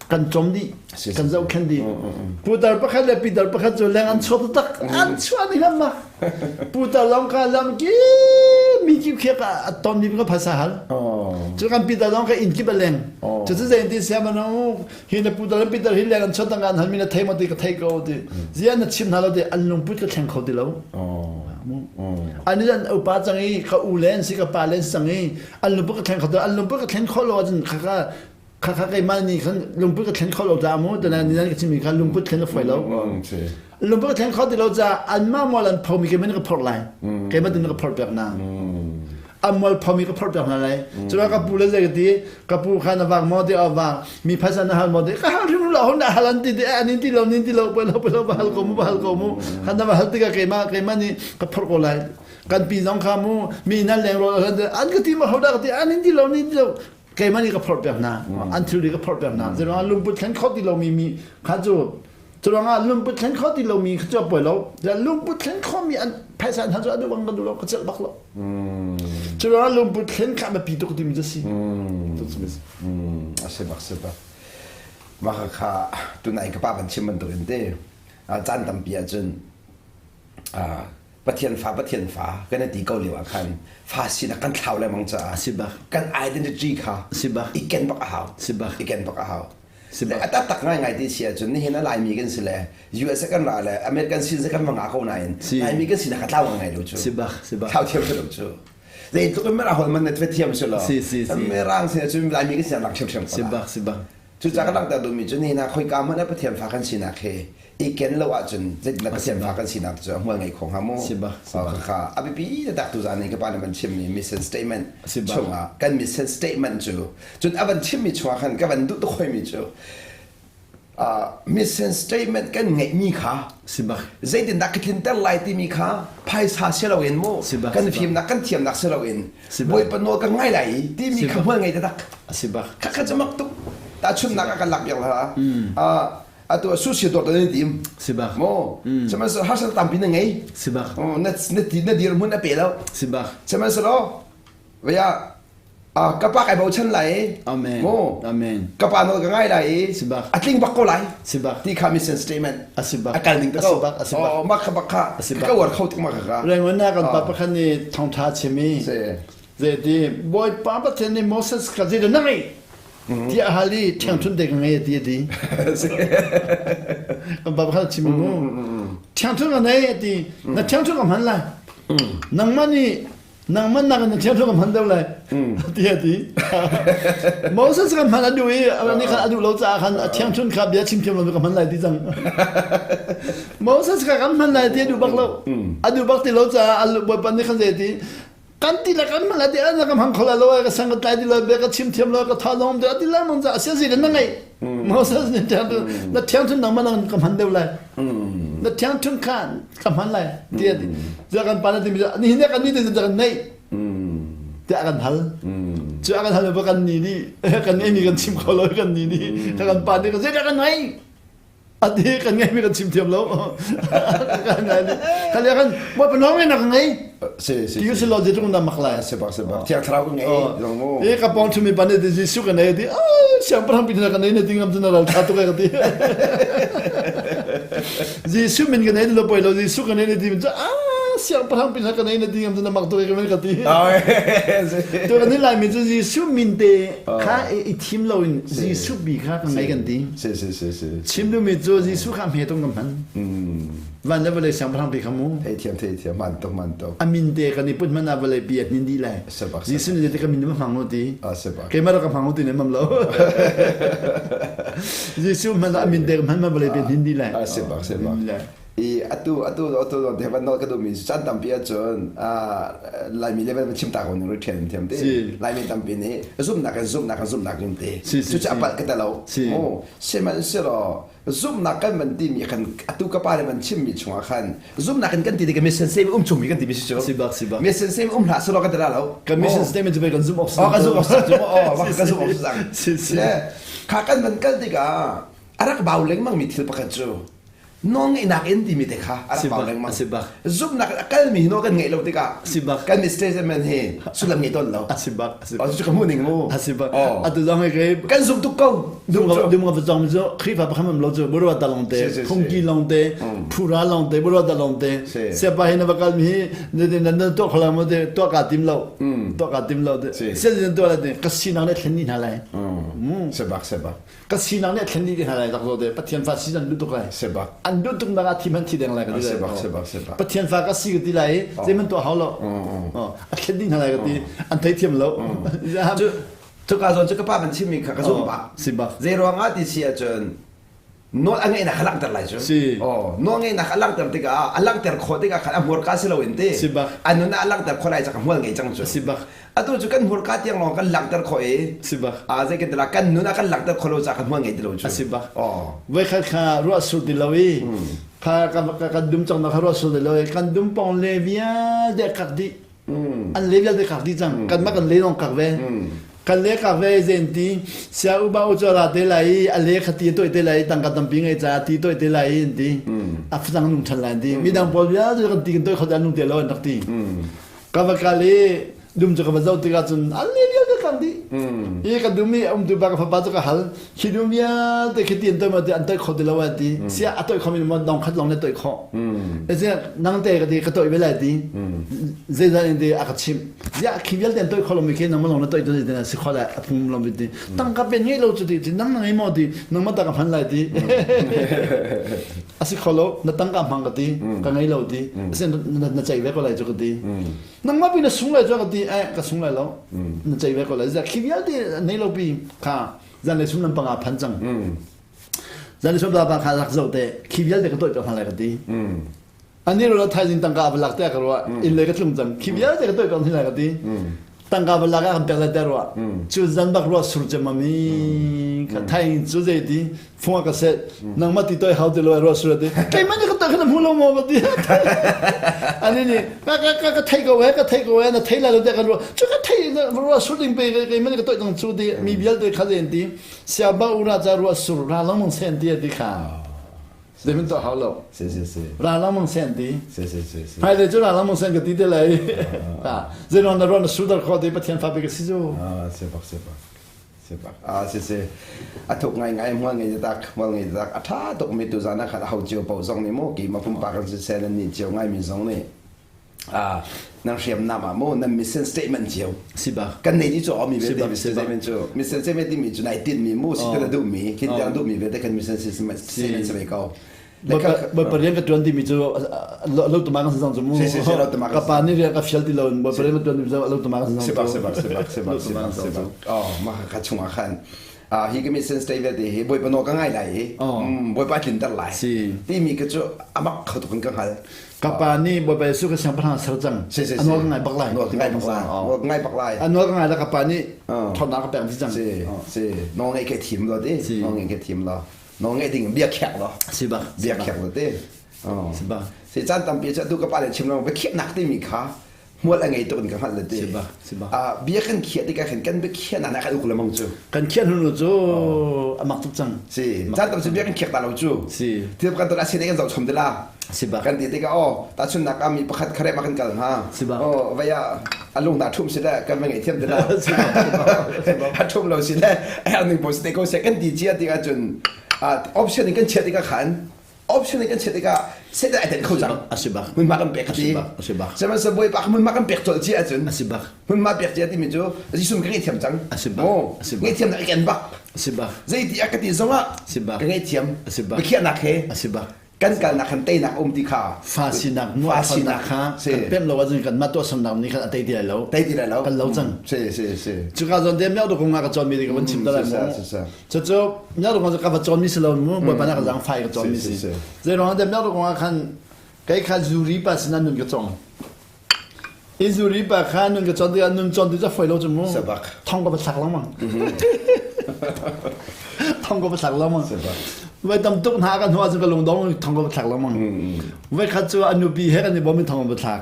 kan com dih kan zohkhenh dih putar pakhat le pitar pakhat cu leng an chuak tak an chuah ding lam putar lawng ka lam ki mi kip khiak a ton mi ka phasa hal cu kan pitar lawng ka inn kip a leng cu cu zei ti sia mano hi na putar le pitar hi leng an chuak tang an hal mi na thei ma ti ka thei ko ti zia na chim hna lo ti an lungput ka thleng kho ti lo ani an upa cang i ka u len si ka pa len sang i an lungput ka thleng kho an lungput ka thleng kho lo ahcun kha ka Khakha keimah nih khan lungput ka thlen kho lo caah mu tana ni nan ka chimmi kha lungput thlen a fawi lo. Lungput ka thlen kho ti lo caah anmah mual an phomi keimah nih ka phorh lai. Keimah tu nih ka phorh piak hna. An mual phomi ka phorh piak hna lai. Cuna ka pu le zei ka ti ka pu kha na vak maw ti a vak mi phaisa na hal maw ti ka hal hrim lo hon na hal an ti ti an in ti lo nin ti lo poi lo poi lo va hal ko mu va hal ko mu khan na va hal tikah keimah keimah nih ka phorh ko lai kan pi zong kha mu mi nan leng ro an ka ti ma ho dah ka ti an in ti lo nin ti lo keimah nih ka phorh piak hna an thilri ka phorh piak hna zeiruangah lungput thlen kho ti lomi mi kha cu curuangah lungput thlen kho ti lomi kha cu a poi lo lungput thlen khomi an phaisa hna cu a duh bang kan duh lo ka celh bak lo curuangah lungput thlen kha biapi tuk timi cu si a si bak si bak mah kha tunai ka pa ban chim bantuk in te. Caan tampi ahcun Pathian fa Pathian fa kan i ti ko lio ah khan fa sinak kan thlau lengmang caah kan identity kha i ken bak a hau. I ken bak a hau. A taktak ngaingai ti si ahcun nihin a Laimi kan si le US kan ra le American sin kan va ngah ko nain Laimi kan sinak a tlau ngai lo cu. Thlau thiam lo cu. Zeitluk in Mirang holh man na thiam si lo. Mirang sin ahcun Laimi kan sinak ṭhiamṭhiam ko la. Cucaah ka langhter duhmi cu nihin ah khoika hmanh ah Pathian fa kan sinak hi i ken lo ahcun zeitindah Pathian fa kan sinak cu a hmual ngei kho hnga mu? Kha a biapi taktak tuzaan i ka pa nih van chimmi mission statement chungah kan mission statement cu cun a van chimmi chungah khan ka van duh tuk hoimi cu mission statement kan ngeihmi kha zeitindah ka tlinter lai timi kha phaisa si loin mu kan fimnak kan thiamnak si loin Bawipa nawl ka ngai lai timi kha hmual ngei taktak kha kha cu mak tuk tahchunhnak ah kan lak piak la atu sushi dawr tan tim mo sihmanhsehlaw harsat tampi na ngei na na dirhmun a pe lo sihmanhsehlaw vaya ka pa kai bochan lai i Amen. Mu. Amen. Ka pa nawl ka ngai lai i Sibak. a tling bak ko lai. Sibak. Ti kha mission statement. A sibak. A kal ning te ko. A sibak, a sibak. Oh, mak kha bak kha. A sibak. Ka uar kho tuk mak kha. Rengon na kan pa pakhat nih thawngtha chim i Si. zeiti Bawipa Pathian nih Moses kha zeidah na ngeih tiah a hal i ṭhiangṭhunh te ka ngei a ti a ti. Kan pa pakhat chim mu. Ṭhiangṭhunh ka nei a ti. Na ṭhiangṭhunh ka hman lai. Nangmah nih nangmah nak in na thiam ka hman deuh lai ti a ti Moses kan hman a duh i ani khan a duh lo caah khan a thiangchun kha bia chim thiam lo ka hman lai ti cang Moses kha kan hman lai ti a duh bak lo a duh bak ti lo caah Bawipa nih khan zei ti kan ti le kan hman lai ti ana ka hmang kho lai lo ka sang ka tlai ti lo bia ka chim thiam lo ka tha zong ti a ti lang nung caah sia zi na ngeih Moses nih na thiangchun nangmah nang ka hman deuh lai na thiangchun kha ka hman lai tiah ti za kan pa na timi nihin kan ni te kan neih tiah kan hal cu a kan hal ba kan ni nih kan ngeih mi kan chim kho lo kan ni nih kan pa nih zeidah kan ngei ati kan ngei mi kan chim thiam lo kan ngei kan ya kan mo pa nong na kan ngei si si ti si lo je tung na mak lai si bak si bak thiang thlarau kan ngei zong mu e ka pong thumi pa ne ti Jesuh kan nei ti siang parang pin na kan nei na ting ngam na ral tha tu ka ti Jesuh min kan ei lo poi lo Jesuh kan ei ti cu ah siangpahrang pin kan ei na ti ngam na mak tu ka ka ti to kan lai mi cu Jesuh min te kha i thim lo in Jesuh bi kha kan ngei kan ti si si si si chim du mi cu Jesuh kha hme tung kan hman van le vawlei siangpahrang pi kha mu thei thiam thei thiam man tuk man tuk amin te kan i put hman ah vawlei pi a hnin dih lai Jesuh nih te ka min ma hmang lo ti keimah rak ka hmang lo ti ne mam lo Jesuh hman ah min te hman ma vawlei pi hnin dih lai si bak si bak i atu atu atu te van nol ka duh mi chan tampi ahcun laimi level van chim ta ko ning thiam thiam te laimi tampi nih zumhnak in zumhnak in zumhnak in te cu cu apal ka te lo sihmanhsehlaw zumhnak kan van timi khan atu ka pa le van chimmi chungah khan zumhnak in kan ti tik mission statement um chungmi kan timi si cu si bak si bak mission statement um hlah selaw kan ti la lo kan mission statement cu kan zumh awk oh kan zumh awk si oh kan zumh awk si cang si si kha kan van kal tikah a rak bau lengmang mi thil pakhat cu nawlngeihnak in timi te kha a rak bau lengmang zumhnak a kalmi hi nawl kan ngeih lo tikah kan statement hi sullam ngei tawn lo cu ka hmuh ning mu atu zong hi kan zumh tuk ko dum nga zong cu Khrihfa pakhat mam lo cu buru ta long te phungki long te phura long te buru ta long te sepa hi na va kal mi hi na na to khola mo te to ka tim lo to ka tim lo te se to la te ka sinak le thlen ni hna lai sebak sebak ka sinak nih a thlen dih hna lai tak te Pathian fa si an duh tuk lai sebak an duh tuk nak ah thi man thi deng lai ka ti lai sebak sebak sebak Pathian fa ka si ka ti lai zeiman tuah hau lo a thlen dih hna lai ka ti an thei thiam lo cu ka zawn cu ka pa kan chimmi kha ka zum bak si bak zei ruang ah ti si ahcun nawl a ngeihnak a langhter lai cu. Si. Oh, nawl ngeihnak a langhter tikah a langhter khawh tikah khan a hmurka si loin ti. Si bak. A nun ah a langhter khawh lai cak a hmual ngei cang cu. Si bak. Atu cu kan hmurka tiang lawng kan langhter khawh i. Si bak. A zei kan ti la kan nun ah kan langhter khawh lo caah kan hmual ngei ti lo cu. Si bak. Oh. Voikhat kha ruah sur ti lo i kha kan dum cang na kha ruah sur ti lo i kan dum pong le vialte kak dih. An le vialte kak dih cang. Kanmah kan le lawng kak ve. Kan le kak ve zen ti sia uba u cho ra te lai i a le kha ti toi te lai tangka tampi ngei ca ti toi te lai in ti a fang nung than lai ti midang pawl vialte kan ti kan toi kho dan nung te lo an rak ti ka va kal i Dum cu ka va zoh tikah cun an le vialte tlang dih. I ka dum i a umtu pa ka fapa cu ka hal. Khi dum vialte khi ti an toih maw ti an toih kho ti lo a ti. Sia a toih khomi maw dong khat lawng le toih khawh. Sia nang te ka ti ka toih ve lai ti. Zeizat in ti a ka chimh. Ziah khi vialte an toih kho lomi khi nangmah lawng na toih tu ti si kho lai a phung lo ti. Tangka pen ngei lo cu ti nang na ngei maw ti nangmah ta ka hman lai ti. A si kho lo na tangka hmang ka ti ka ngei lo ti. Asin na ceih ve ko lai cu ka ti. Nangmah pi na sung lai cu ka ti eh ka sung lai lo na cei ve ko lai za khi vialte nei lo pi kha zan le sum lam panga phan cang zan le sum pa kha rak zo te khi vialte ka toih ka hman lai ka ti ani ro thaizing tangka va lak te ka ruah inn le ka tlung cang khi vialte ka toih ka hman lai ka ti tangka va lak ah kan pek lai te ruah cu zan bak ruah sur cem ami ka thai cu zei ti Fung ka set nangmah ti toi hau ti lo ruah sur ti keimah nih ka tak na hmu lo maw ka ti ani nih ka ka ka ka thei ko he ka thei ko he na thei lai lo te ka ruah cu ka thei ruah sur ding pe keimah nih ka toi tang cu ti mi vialte kha len ti sia ba ura cha ruah sur ra lang mong sen ti ti kha zemin to hau lo si si si ra lang mong sen ti si si si si hai le cu ra lang mong sen ka ti te lai ha zenon na ruah na sur dar kho ti pathian fa pe ka si cu ah si bak si bak Siseh, a thuk ngaingai hmual ngei tak hmual ngei tak a ṭha tukmi tuzaan ah khan aho cio paoh zong nih maw keimah pumpak in siseh nan nih cio ngaimi zong nih nan hriamnam ah maw nan mission statement cio siba kan nei ni cu mi vialte mission statement cu mission statement timi cu nai tinhmi mu si na duhmi kin tiang duhmi vialte kan mission statement si ve ko Bawipa rian ka ṭuan timi cu lo tuma kan si cang cu mu. Ka pa nih rian ka fial ti lo in Bawipa rian ka ṭuan timi cu lo tuma kan si cang cu. Sibak sibak sibak sibak sibak sibak. Oh, mah ka chungah khan hi ka mission statement hi Bawipa nawl ka ngai lai i Bawipa tlinter lai. Timi ka cu amak kho tuk in ka hngal. Ka pa nih Bawipa Jesuh ka siangpahrang ser cang. A nawl ka ngai bak lai. Nawl ka ngai bak lai. Nawl ka ngai bak lai. A nawl ka ngai la ka pa nih ṭhawnnak ka pek dih cang. Si si nawl ngai ke thim lo ti. Nawl ngai ke thim lo. Nawl ngeih ding bia khiak lo. Si bak. Bia khiak lo te. Si bak. Si caan tampi cu atu ka pa le chim lo biakhiahnak timi kha hmual a ngei tuk in ka hngalh le te. Si bak. Si bak. Bia kan khiah tikah khin kan biakhiahnak nak kan uk lemang cu. Kan khiah hnu cu a mak tuk cang. Si. Caan tam cu bia kan khiak ta lo cu. Si. Thil kan ton a sin kan zoh chom te la. Si bak. Kan ti tikah oh tahchunnak ah mi pakhat kharem ah kan kal hnga. Si bak. Oh vaya a lung dah ṭhum si le kan va ngei thiam te la. A ṭhum lo si le a herh ning pawl si te ko seh kan ti cia tikah cun option in kan chiah tikah khan option in kan chiah tikah set ai ten kho cang. A si bak. Hmunhma kan pek ti. A si bak. Sihmanhsehlaw Bawipa hmunhma kan pek colh cia ahcun a si bak. Hmunhma pek cia timi cu Jesuh ka ngaihthiam cang. A si bak. A si bak. Ngaihthiam nak i ken bak. A si bak. Zeiti a ka ti zongah si bak. Ka ngaihthiam. A si bak. Biakhiahnak he. A si bak. Kan kalnak khan teinak um ti kha fa sinak nuahnak kha kan pem lo ahcun kan mah tuahsernak nih khan a tei ti lai lo tei ti lai lo kan lo cang si si si cuka zawn te miao kong ka cawn mi ka van chim ta lai mu cucu miao kong ka va cawn mi si lo mu bawipa na ka zang fai ka cawn mi si zei ruang te miao kong ah khan kei kha zuri pa sinah nun ka cong i zuri pa kha nun ka cawn tikah nun cawn tu cu foi lo cu mu thong ka va thlak lengmang thong ka va thlak lengmang voi tam tuk hna kan hnu ahcun ka lungdong thong ka va thlak lengmang voi khat cu a nupi he kan i bawm i thong ka va thlak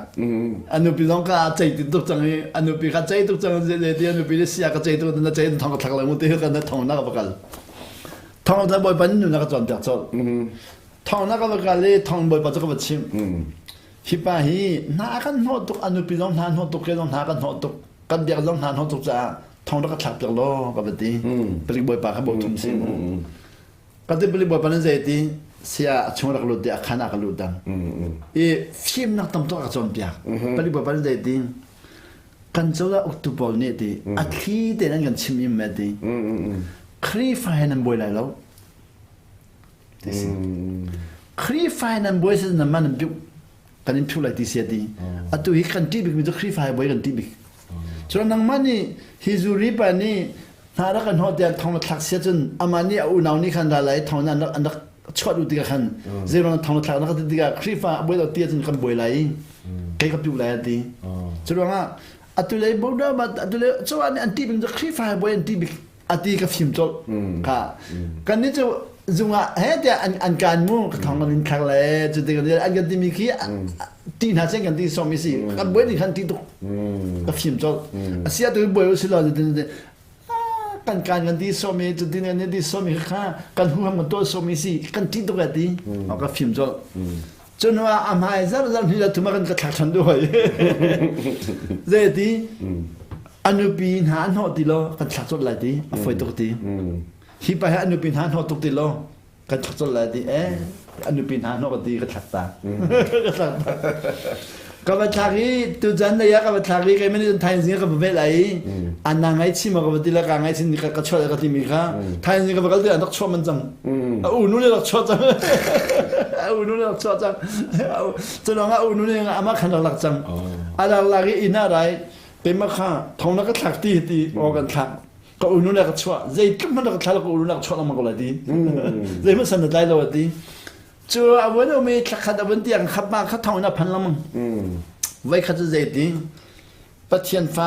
a nupi zong ka cei ti tuk cang i a nupi kha cei tuk cang ti a nupi nih sia ka cei tuk na cei thong ka thlak lengmang ti kan thong na ka va kal thong ka bawipa nu na ka cawnpiak colh thong na ka va kal i thong bawipa cu ka va chimh Hi pa hi hna a kan hnawh tuk, a nupi zong hna hnawh tuk, ke zong hna kan hnawh tuk, kan biak zong hna hnawh tuk caah thong rak ka thlak piak law ka va ti. Palik bawipa kha bo thum si mu. Ka ti palik bawipa nan zei ti sia a chung rak lut ti a khan ah ka lut dang. I fimnak tam tuk a ka cawnpiak. Palik bawipa nan zei ti kan cozah uktu pawl nih ti a thli tein an kan chim im me ti. Khrihfa he nan buai lai lo. Ti si. Khrihfa in an buai si nan man an piuh kan in phiuh lai ti si a ti. Atu hi kan ṭih bikmi cu Khrihfa he buai kan ṭih bik. Cun nangmah nih hi zuri pa nih hna rak kan hnawh tiah thong na thlak sia cun amah nih a unau nih khan ra lai thong an rak an rak chuah duh tikah khan zeiruang thong na thlak na ka ti tikah Khrihfa buai lo ti ahcun kan buai lai i kei ka piuh lai a ti. Cu ruangah atu lei boda atu lei cawah nih an ṭih bik cu Khrihfa he buai an ṭih bik. Ati ka fim colh kha kan nih cu zung ah he tiah an an kan mu ka thong kan in thlak le cu ti kan an kan timi khi ti hna chen kan ti som i si kan buai ding khan ti tuk ka fim colh asia tu buai u si lo tin kan kan kan ti som i cu tin kan ti som i kha kan hu ham kan to som i si kan ti tuk ti ka fim colh. Cu hnu ah a hmai zarh zarh hnih le thum ah kan ka thlak ṭhan duh hoi. Zeiti a nupi hna an hnawh ti lo kan thlak colh lai ti a fawi tuk ti. Hi pa hi a nupi hna hnawh tuk ti lo kan thlak colh lai ti eh a nupi hna hnawh ka ti ka thlak ta. Ka thlak ta. Ka va thlak i tuzan lei ah ka va thlak i keimah nih cun thaizing ka va veh lai i an na ngaihchih maw ka va ti le ka ngaihchih ni ka chuah ka timi kha thaizing ka va kal ti an rak chuah man cang. A unu nih rak chuah cang. A unu nih rak chuah cang. Cu lawng ah unu nih amah khan rak lak cang. A rak lak i inn ah rai keimah kha thong na ka thlak ti ti aw kan thlak. Ka unu nih ka chuah zeitluk hmanh ka thlak ka unu nih ka chuah lengmang ko lai ti. Zeihmanh san na tlai lo a ti. Cu a vun um i thlakhat a vun tiang khap ma kha thong in a phan lengmang. Voi khat cu zeiti Pathian fa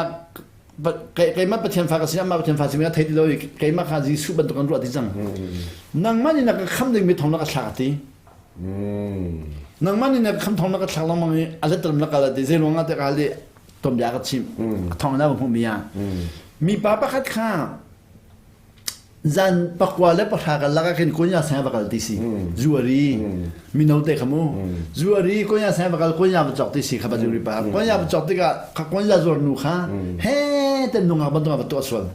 keimah Pathian fa ka si amah Pathian fa si mi a thei ti lo i keimah kha Jesuh bantuk an ruah ti cang. Nangmah nih na ka kham ding mi thong na ka thlak ti. Nangmah nih na ka kham thong na ka thlak lengmang i a let na kal ti zei ruang ah te ka hal i tom bia ka chim. A thong na hmuh mi ah. Mipa pakhat kha zan 9 le 10 kan lak ah khin kunya sang va kal ti si zuari mino te kha mu zuari kunya sang va kal kunya va chok ti si kha ba zuri pa kunya va chok tikah kha kunya zuar nu kha he ten nungak bantuk va tuah sual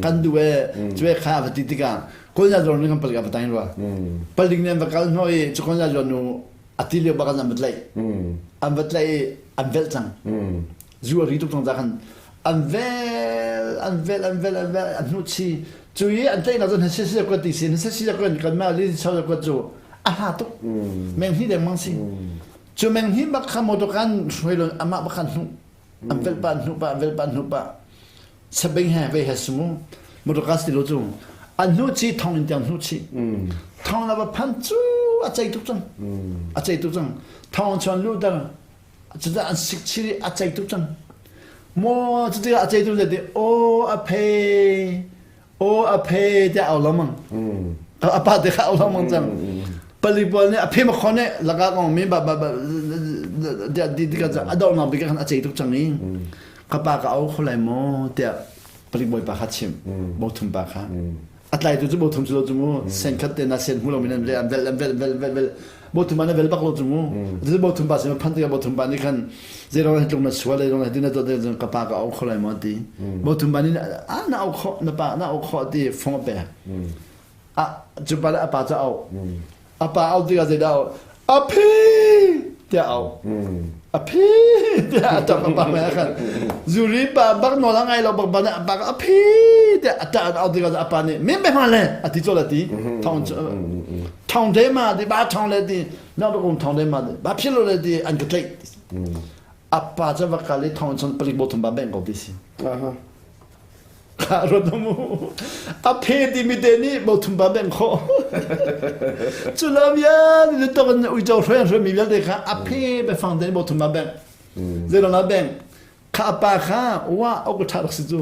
kan du e cue kha va ti tikah kunya zuar nu kan palik va tain rua palik nih an va kal hno i cu kunya zuar nu ati lio bak an va tlaih an va tlaih i an velh cang zuari tuk cang ca khan an vel an vel an vel an vel an hnuh chi cu i an tlaihnak cu hna si ko ti si hna si ko kan mah li sau ko cu a hla tuk meng hnih dengmang si cu meng hnih bak kha motor kan hruai lo amah bak khan hnuh an vel pa hnuh pa vel pa hnuh pa sabing he ve he sumu motor gas ti lo cu an hnuh chi thong in tiang hnuh chi thong la ba phan cu a chei tuk cang a chei tuk cang thong chuan lu dar Cucaah an sik chih i a cei tuk cang. Maw cuti a cei tuk ti aw a phe aw a phe tiah au lengmang. A pa te kha au lengmang cang. Pali pawl nih a phe ma khon eh laka kong mi ba ba ba tiah ti ti ka a dawh nak bik khan a cei tuk cang i ka pa ka au kho lai maw tiah palik bawipa kha chim bothum pa kha a tlaitu cu bothum cu lo cu mu sen khat te na sen hmu lo min an vel an vel an vel vel vel vel bothum an vel bak lo cu mu cu bothum pa sin phan tikah bothum pa nih khan zeirong hin tlung na sual zeirong hin na tuah ka pa ka au kho lai maw ti bothum pa nih a na au kho na pa na au kho ti fong a pek a cu pa le a pa cu au a pa au tikah zeidah au a phi tiah au a phi tiah a ṭap a pa mei khan zuri pa bak nawl a ngai lo bak ba a bak a phi tiah a ṭah au tikah a pa nih min pe hma le a ti col a ti thong thong te ma ti ba thong le ti na ba kum thong te ma ti ba phil lo le ti an ka tlaih a pa cu va kal i thong chun palik bo thum ba beng ko ti si Kha ruat mu. A phe timi te nih bothum pa beng khawh. Cu lam yan ni tok in uico hruai hruai mi vialte kha a phe biafang te nih bothum pa beng. Zeiruang ah beng? Kha a pa kha wa ok tha rak si cu.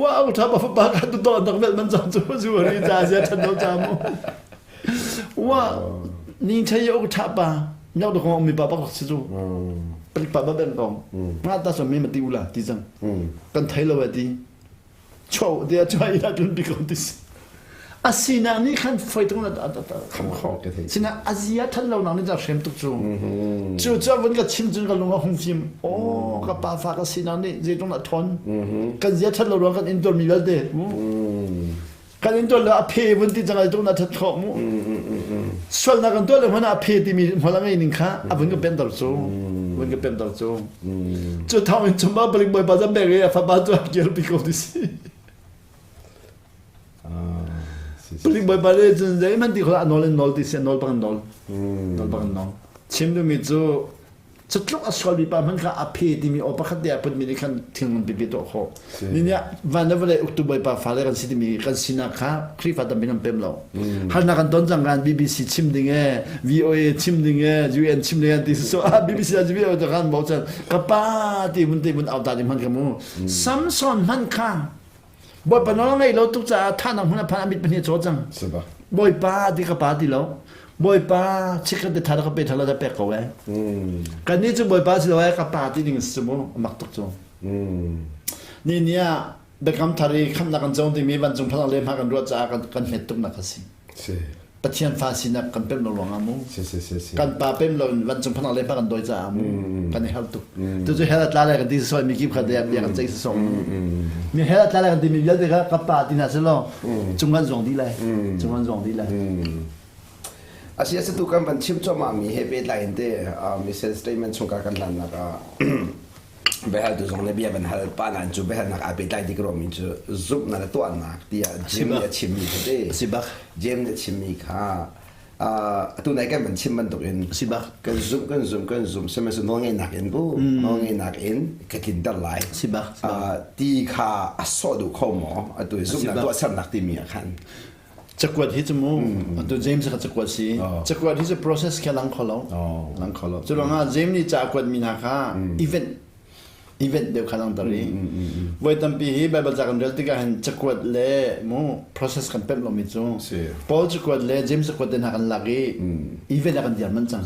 Wa ok tha pa pa kha tu to dak vel man cang cu zu ri cha sia than do cha mu. Wa ni chai ok tha pa Miak do kong mi pa bak si cu. Palik pa ba ben kong. Nga ta so mi ma ti ula ti cang. Kan thei lo ti. Chau dia chua ila tun bi ko ti si. Asina ni khan foi tung na kham kho. Sina azia than lo nang ni da hrem tuk cu. Cu cu vun ka chim cun ka lung a hung fim. Oh ka pa fa ka sina ni zei tung na thon. Kan zia than lo ruang kan in mi vialte. Kan in tuah le a phe vun ti cang ai tuk na that khawh mu. Sualnak kan tuah le hmanh a phe timi hmual a ngei ning kha a vun ka pemter cu. Vun ka pemter cu. Cu thawng in chumba balik bawipa zam bek i a fapa cu a kir pi ko ti si. Palik bawipa le cun zeihmanh ti kho a nawl in nawl ti si a nawl bang in nawl. Nawl bang in nawl. Chim duhmi cu Cutluk a sualmi pa hmanh kha a phe timi aw pakhat te a putmi nih khan thil ngan pipi tuah khawh. Ni nih van le vawlei uktu bawipa fale kan si timi kan sinak kha Khrihfa tampi kan pem lo. Harnak kan ton cang kan BBC chim ding e, VOA chim ding e, UN chim ding e ti so ah BBC ah VOA te kan bochan ka pa ti mun te mun au ta ding hman ka mu. Samson hman kha Bawipa nawl ngei lo tuk caah thahnak hmun a phan a mit pahnih a caw cang. Bawipa ti ka pa ti lo. Bawipa chikkhat te tha ka pe tha lo pek ko eh. Kan nih cu Bawipa si lo eh ka pa ti ding si mu a mak tuk cu. Ni ni ah biakam thar i khamnak kan cong timi vancung phalang le hma kan ruah caah kan kan hmet tuk nak a si. Pathian fa sinak kan pem lo ruangah mu. Si si si si. Kan pa pem lo in vancung phanak le pa kan doi caah mu. Kan i harh tuk. Tu cu hell a tla lai kan ti soi mi kip kha bia kan ceih sawng. Mi hell a tla lai kan ti mi vialte kha ka pa ti hna selaw cung kan zuang dih lai. Cung kan zuang dih lai. Asi asi tu kan van chim cuahmah mi he pehtlai in te mission statement chungkar kan hlannak ah biahaltu zong nih bia van hal pa nain cu biahalnak aa pehtlai dik ruangmi cu zumhnak le tuahnak tiah Jim nih a chimmi kha te Si bak. Jim nih a chimmi kha atu nai kan van chim bantuk in Si bak. kan zumh kan zumh kan zumh sihmanhsehlaw nawlngeihnak in bu nawlngeihnak in ka tlinter lai Si bak. Si bak. Ti kha a sawh duh kho maw atu i zumhnak tuahsernak timi ah khan Cakuat hi cu mu atu James kha cakuat si. Cakuat hi cu process kha lang kho lo. Lang kho lo. Cu ruangah James nih ca a kuat mi hna kha event event deuh kha langter i voi tampi hi Bible ca kan rel tikah hin cakuat le mu process kan pemh lomi cu Paul cakuat le James cakuat te hna kan lak i event ah kan diar man cang.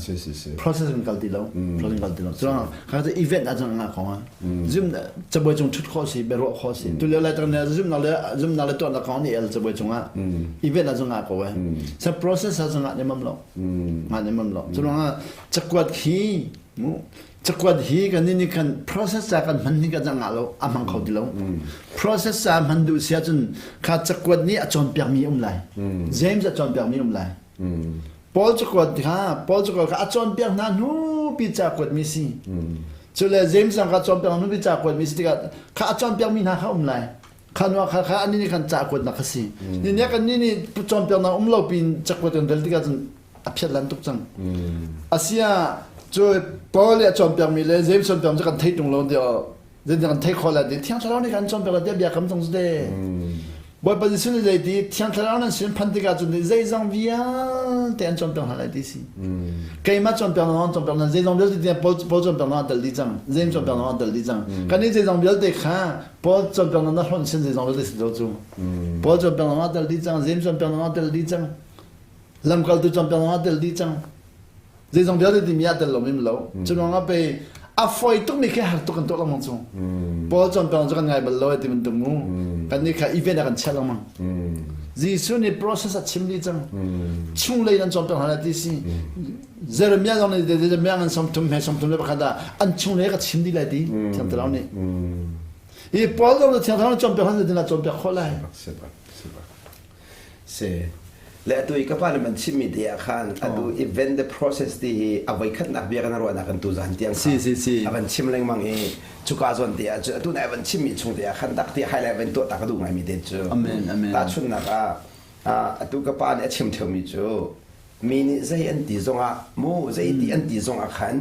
Process kan kal ti lo. Process kan kal ti lo. Cu ruangah kha cu event ah cun nga ko ah. Zum cabuai cung ṭhut khawh si biaruah khawh si tu lio lai tang ne zumnak le zumnak le tuahnak kong nih el cabuai cungah event ah zungah ko eh sa process ah zungah ne mam lo nga ne mam lo cu ruangah cakuat hi mu cakuat hi kan ni kan process ca kan hman ni kan ngah lo a hmang kho ti lo process ca hman duh sia cun kha cakuat nih a cawnpiak mi um lai James a cawnpiak mi um lai Paul cakuat kha Paul cakuat kha a cawnpiak hna hnu pi ca kuat mi si. Cu le James zong kha cawnpiak hnu pi ca kuat mi si tikah kha a cawnpiak mi hna kha um lai. Kha nu kha kha ani nih khan ca kuat nak kha si. Ni nih kan ni nih cawnpiak nak um lo pin cakuat kan rel tikah cun a phiat lan tuk cang. Asia cu Paul le a cawnpiak mi le James cawnpiak cu kan thei tung lo ti Zeitin kan theih khawh lai ti Thiang Thlarau nih kan cawnpiak lai tiah bia kam cang cu te. Bawipa Jesuh nih zeiti Thiang Thlarau nan sin phan tikah cun zeizong vialte an cawnpiak hna lai ti si. Keimah cawnpiak na cawnpiak na zeizong vialte tiah Paul Paul cawnpiak na tel dih cang. James cawnpiak na tel dih cang. Kan nih zeizong vialte kha Paul cawnpiak na hlonh sin zeizong vialte si lo cu. Paul cawnpiak na tel dih cang. James cawnpiak na tel dih cang. Lamkaltu cawnpiak na tel dih cang. Zeizong vialte timi ah tel lomi lo. Cu ruangah pei a fawi tukmi khi har tuk kan tuah lengmang cu. Paul cawnpiak cu kan ngai bal lo ti bantuk mu. Kan nih kha event ah kan chiah lengmang. Jesuh nih process a chim dih cang. Chunglei an cawnpiak hna ti si. Jeremiah zong nih Jeremiah ngan 30 he 31 ah an chunglei ka chim dih lai ti Thiang Thlarau nih. Hi Paul zong nih Thiang Thlarau nih cawnpiak hna ti cawnpiak khawh lai. Si. Le atu i ka pa nih man chimmi te ah khan atu event the process ti hi a voikhatnak bia kan ruahnak kan tu zan tiang si si si a van chim lengmang i cuka zawn te ah cu atu na van chimmi chung te ah khan tak ti highlight van tuah ta ka duh ngaimi te cu amen amen tahchunnak ah atu ka pa nih a chim theomi cu mi nih zei an ti zongah mu zei ti an ti zongah khan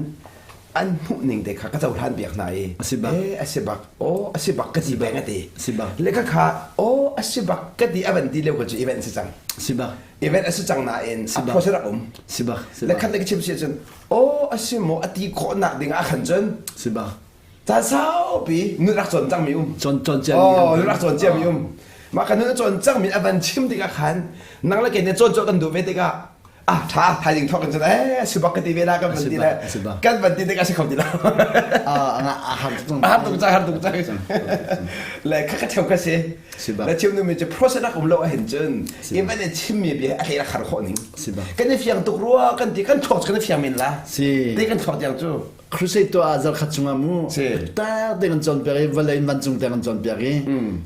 an hmuh ning te kha ka cohlan piak hna i a si bak eh a si bak aw a si bak ka ti beng a ti si bak le ka kha aw a si bak ka ti a van ti lio ka cu event si cang si bak event a si cang nain a process rak um si bak le khat le ka chim si cun aw a si maw a ti khawh nak ding ah khan cun si bak caan saupi nun rak cawn cang mi um cawn cawn cia mi nun rak cawn cia mi um mah kan nun cawn cang mi a van chim tikah khan nang le kei ne cawn cawn kan duh ve tikah ah tha thaizing thawk in cun eh subak ka ti ve la kan van ti le kan van ti tikah si kho ti lo a har tuk a har tuk cang har tuk cang le kha ka cheu ka si le chim nu mi cu process rak um lo ahin cun even in chim mi bia a hlei rak har khawh ning kan i fiang tuk rua kan ti kan thluak kan i fiang men la ti kan thluak tiang cu Crusade tuah ah zarkhat chungah mu tak te kan cawnpiak i vawlei in vancung te kan cawnpiak i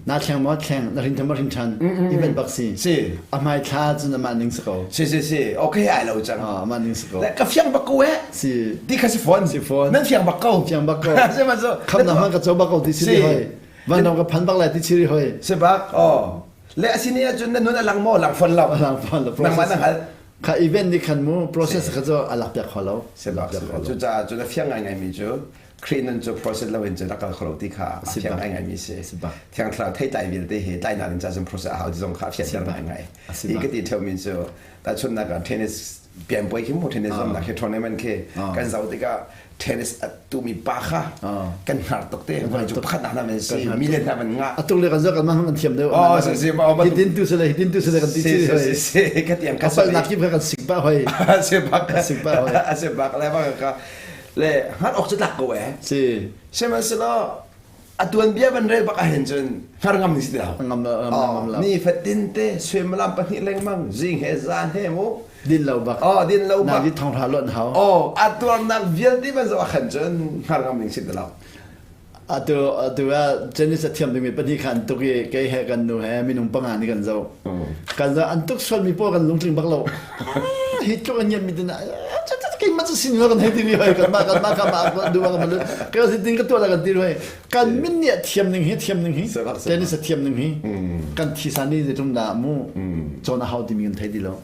na thleng maw thleng na hrin than maw hrin than event bak si si a hmai thla cun amah ning si ko si si si okay ai lo cang amah ning si ko ka fiang bak ko eh si ti kha si phone si phone nan fiang bak ko fiang bak ko si ma so kham na man ka cho bak ko ti si hoi van dong ka phan bak lai ti chiri hoi si bak oh le asini ahcun na nun a lang maw lang phone lo lang phone lo nangmah na hngal Kha event nih khan mu process kha cu a lak piak kho lo. Cucaah cun a fiang ngaingai mi cu Khrih nun cu process lo in cun a kal kho lo ti kha a fiang ngaingai mi si. Thiang Thlarau theitlai vialte hi tlainak ding ca cun process a hau ti zong kha a fianter ngaingai. Hi ka ti ṭheumi cu tahchunhnak ah tennis pianpuai khi mu tennis zuamnak khi tournament khi kan zoh tikah tennis a tumi pa kha kan hnar tuk te voi cu pakhat nak na si million na van ngah atu le kan zak kan man thiam deuh oh si si ma hitin tu sele hitin tu sele kan ti si si si ka tiang ka apal nak kip kan sik pa hoi si bak sik pa hoi si bak le ba ka le ngat ok chu tlak ko eh si sihmanhsehlaw. A tuanbia van rel bak ahhin cun hngar ngam ni si ti lo. Ngam lo, ngam lo. Ni fatin te suimilam pahnih lengmang zing he zan he mu. Din lo bak. Oh, din lo bak. Na di thong hra lon hau. Oh, a tuarnak vialte van zoh ahkhan cun hngar ngam ning si ti lo. Atu atu ah tennis a thiam dingmi pahnih kha an tuk i kei he kan nu he minung panga nih kan zoh. Kan zoh an tuk sualmi pawl kan lungtling bak lo. Hi tluk an ngiatmi tin keimah cu sin kan hei ti mi hoi kanmah kanmah ka mah duh ka malu ka si tin ka tuah la kan ti hoi kan min nih a thiam ning hi thiam ning hi tennis a thiam ning hi kan thisa ni zeitlung dah mu cawn a hau timi kan thei ti lo.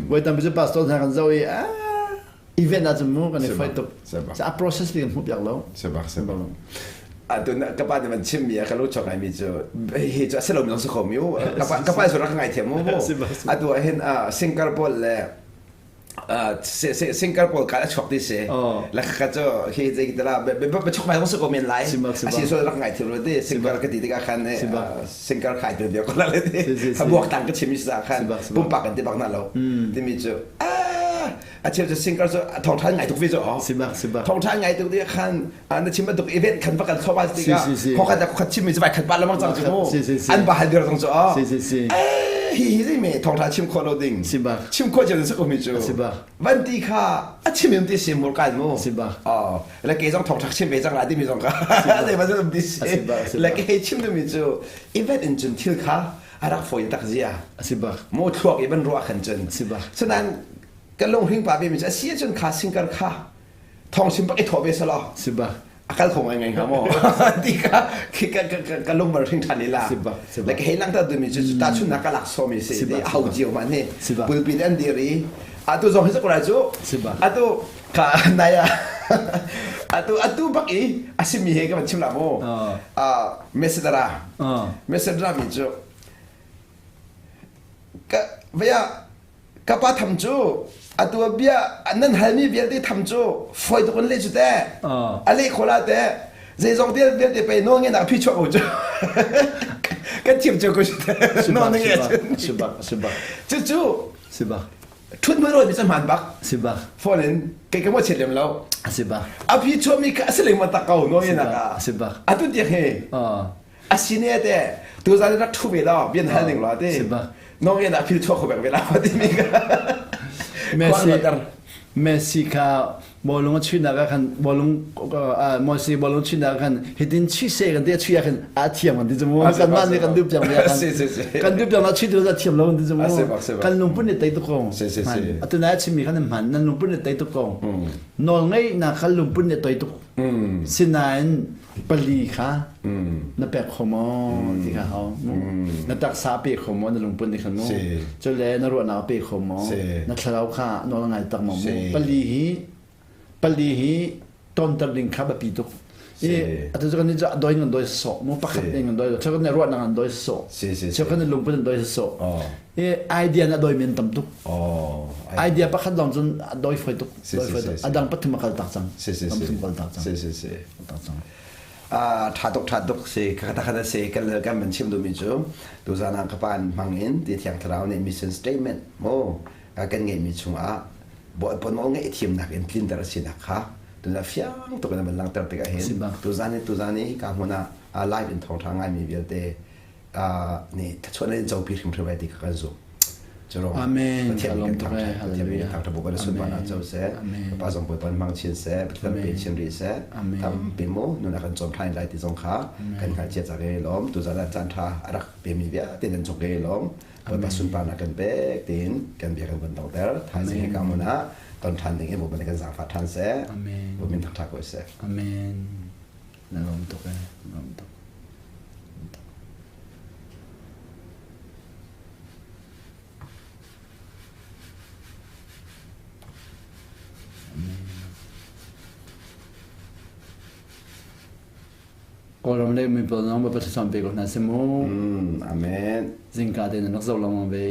Voi tampi cu pastor hna kan zoh i event ah cun mu kan i foi tuk. A process bi kan hmuh piak lo. Sebak sebak. Atu ka pa nih man chim mi a ka lo chok ngai mi cu hi cu a si lo mi zong si kho mi u ka pa cu rak ngai thiam mu atu ah hin sinker pawl le sinker pawl ka a chuak ti si la ka cu hi zei tala be chok mai zong si ko men lai a si so rak ngai thiam lo ti sinker ka ti tikah khan sinker khai tu bia ko la le ti habuak tang ka chim mi sa khan pumpak kan ti bak na lo timi cu a cheu cu sinker cu thawngṭha ngai tuk ve cu sibak sibak thawngṭha ngai tuk ti khan na chim bantuk event khan va kan thawba tikah khokhat khokhat chim mi cu vai khat ba lamang cang cu mu an ba hal dir zong cu si si si hi hi zei me thawngṭha chim khawh lo ding sibak chim khawh cio sa ko mi cu sibak van ti kha a chim im ti si mur kai mu sibak oh le ke zong thawngṭha chim ve cang la ti mi zong ka le ba zong ti si le ke chim mi cu event in cun thil kha a rak foi tak zia sibak mu thluak i ban ruah khan cun sibak sanan kan lunghring pa ve mi cu a si ahcun kha singkar kha thong sim bak i thawh ve selaw sibak a kal kho ngai ngai hnga maw ti kha ka lungmar hring than ila le ka hei lang ta dumi cu ta chun na ka lak so mi si ti hau cio ma ne pulpit an dir i atu zong hi sakurai cu atu ka naya atu atu bak i asimi he ka van chim la mu mesedara mesedara mi cu ka vaya Ka pa tham cu atu bia nan halmi vialte tham cu fawi tuk in leh cu teh. A leh kho la teh. Zeizong vialte pei nawl ngenak phi chuak ko cu. Kan thiam cio ko cu teh. Nawl na nge cun. Sibak sibak. Cucu sibak. Thut hman mi cu hmaan bak. Sibak. Phone in kei ka mo chet lem lo. Sibak. A phi chuah mi kha a si lengmang tak ko nawl ngenak ah. Sibak. Atu tiang hi. A si ne te tuzan rak thu ve law bian hal ning law te nong in a phil chuak kho bek ve la timi ka Messi Messi kha bawlung a chuihnak ah khan bawlung Messi bawlung chuihnak ah khan hitin chuih se kan ti a chuih ah khan a thiam kan ti cu mu kan mah nih kan duh piang bia kan kan duh piang la chuih tu a thiam lo kan ti cu mu kan lungput nih tei tuk ko atu nai a chimmi khan hman nan lungput nih tei tuk ko nawl ngeihnak kha lungput nih toi tuk sinain pali kha na pek kho maw ti kha hau na taksa pe kho maw na lungput nih khan mu cule na ruahnak pe kho maw na thlarau kha nawl ngai tak maw mu pali hi pali hi tonter ding kha biapi tuk i atu cu kan cu doi ngan doi so mu pakhat ne ngan doi cheu kan ruahnak ngan doi so cheu kan lungput an doi so i idea na doi men tam tuk idea pakhat lawng cun doi foi tuk doi foi tuk adang pathum a kal tak cang pathum kal tak cang Ṭha tuk ṭha tuk si ka kha si kan kan van chim duhmi cu tuzan ah ka pa in hmang in ti thiang thlarau nih mission statement mu kan ngeihmi chungah Bawipa nawl ngeih thiamnak in tlinter a sinak kha tuna fiang tuk in van langhter tikah hin tuzan i tuzan i ka hmun ah live in thawngṭha ngaimi vialte nih thluachuah nan in copi hrimhrim lai ti kha kan zumh. Amen. Pathian nih kan thangṭhat Pathian nih kan thangṭhat Bawipa na sunparnak co seh. Pa zong Bawipa hmang chin seh, Pathian pe chin rih seh. Tampi mu nun a kan cawm ṭhan lai ti zong kha kan hngalh cia cang i lawm. Tuzan ah caan ṭha a rak pemi vialte nan cung i lawm. Bawipa sunparnak kan pek tiin kan bia kan von donghter. Thaizing hi ka hmun ah ton ṭhan ding in Bawipa nih kan zaangfah ṭhan seh. Bawipa min thangṭhat ko seh. Amen. Na lawm tuk eh. Na lawm tuk. Kawlram le mi pawl zong Bawipa thlacam pe ko hna seh mu. Amen. Zingka te nan rak zoh lengmang ve.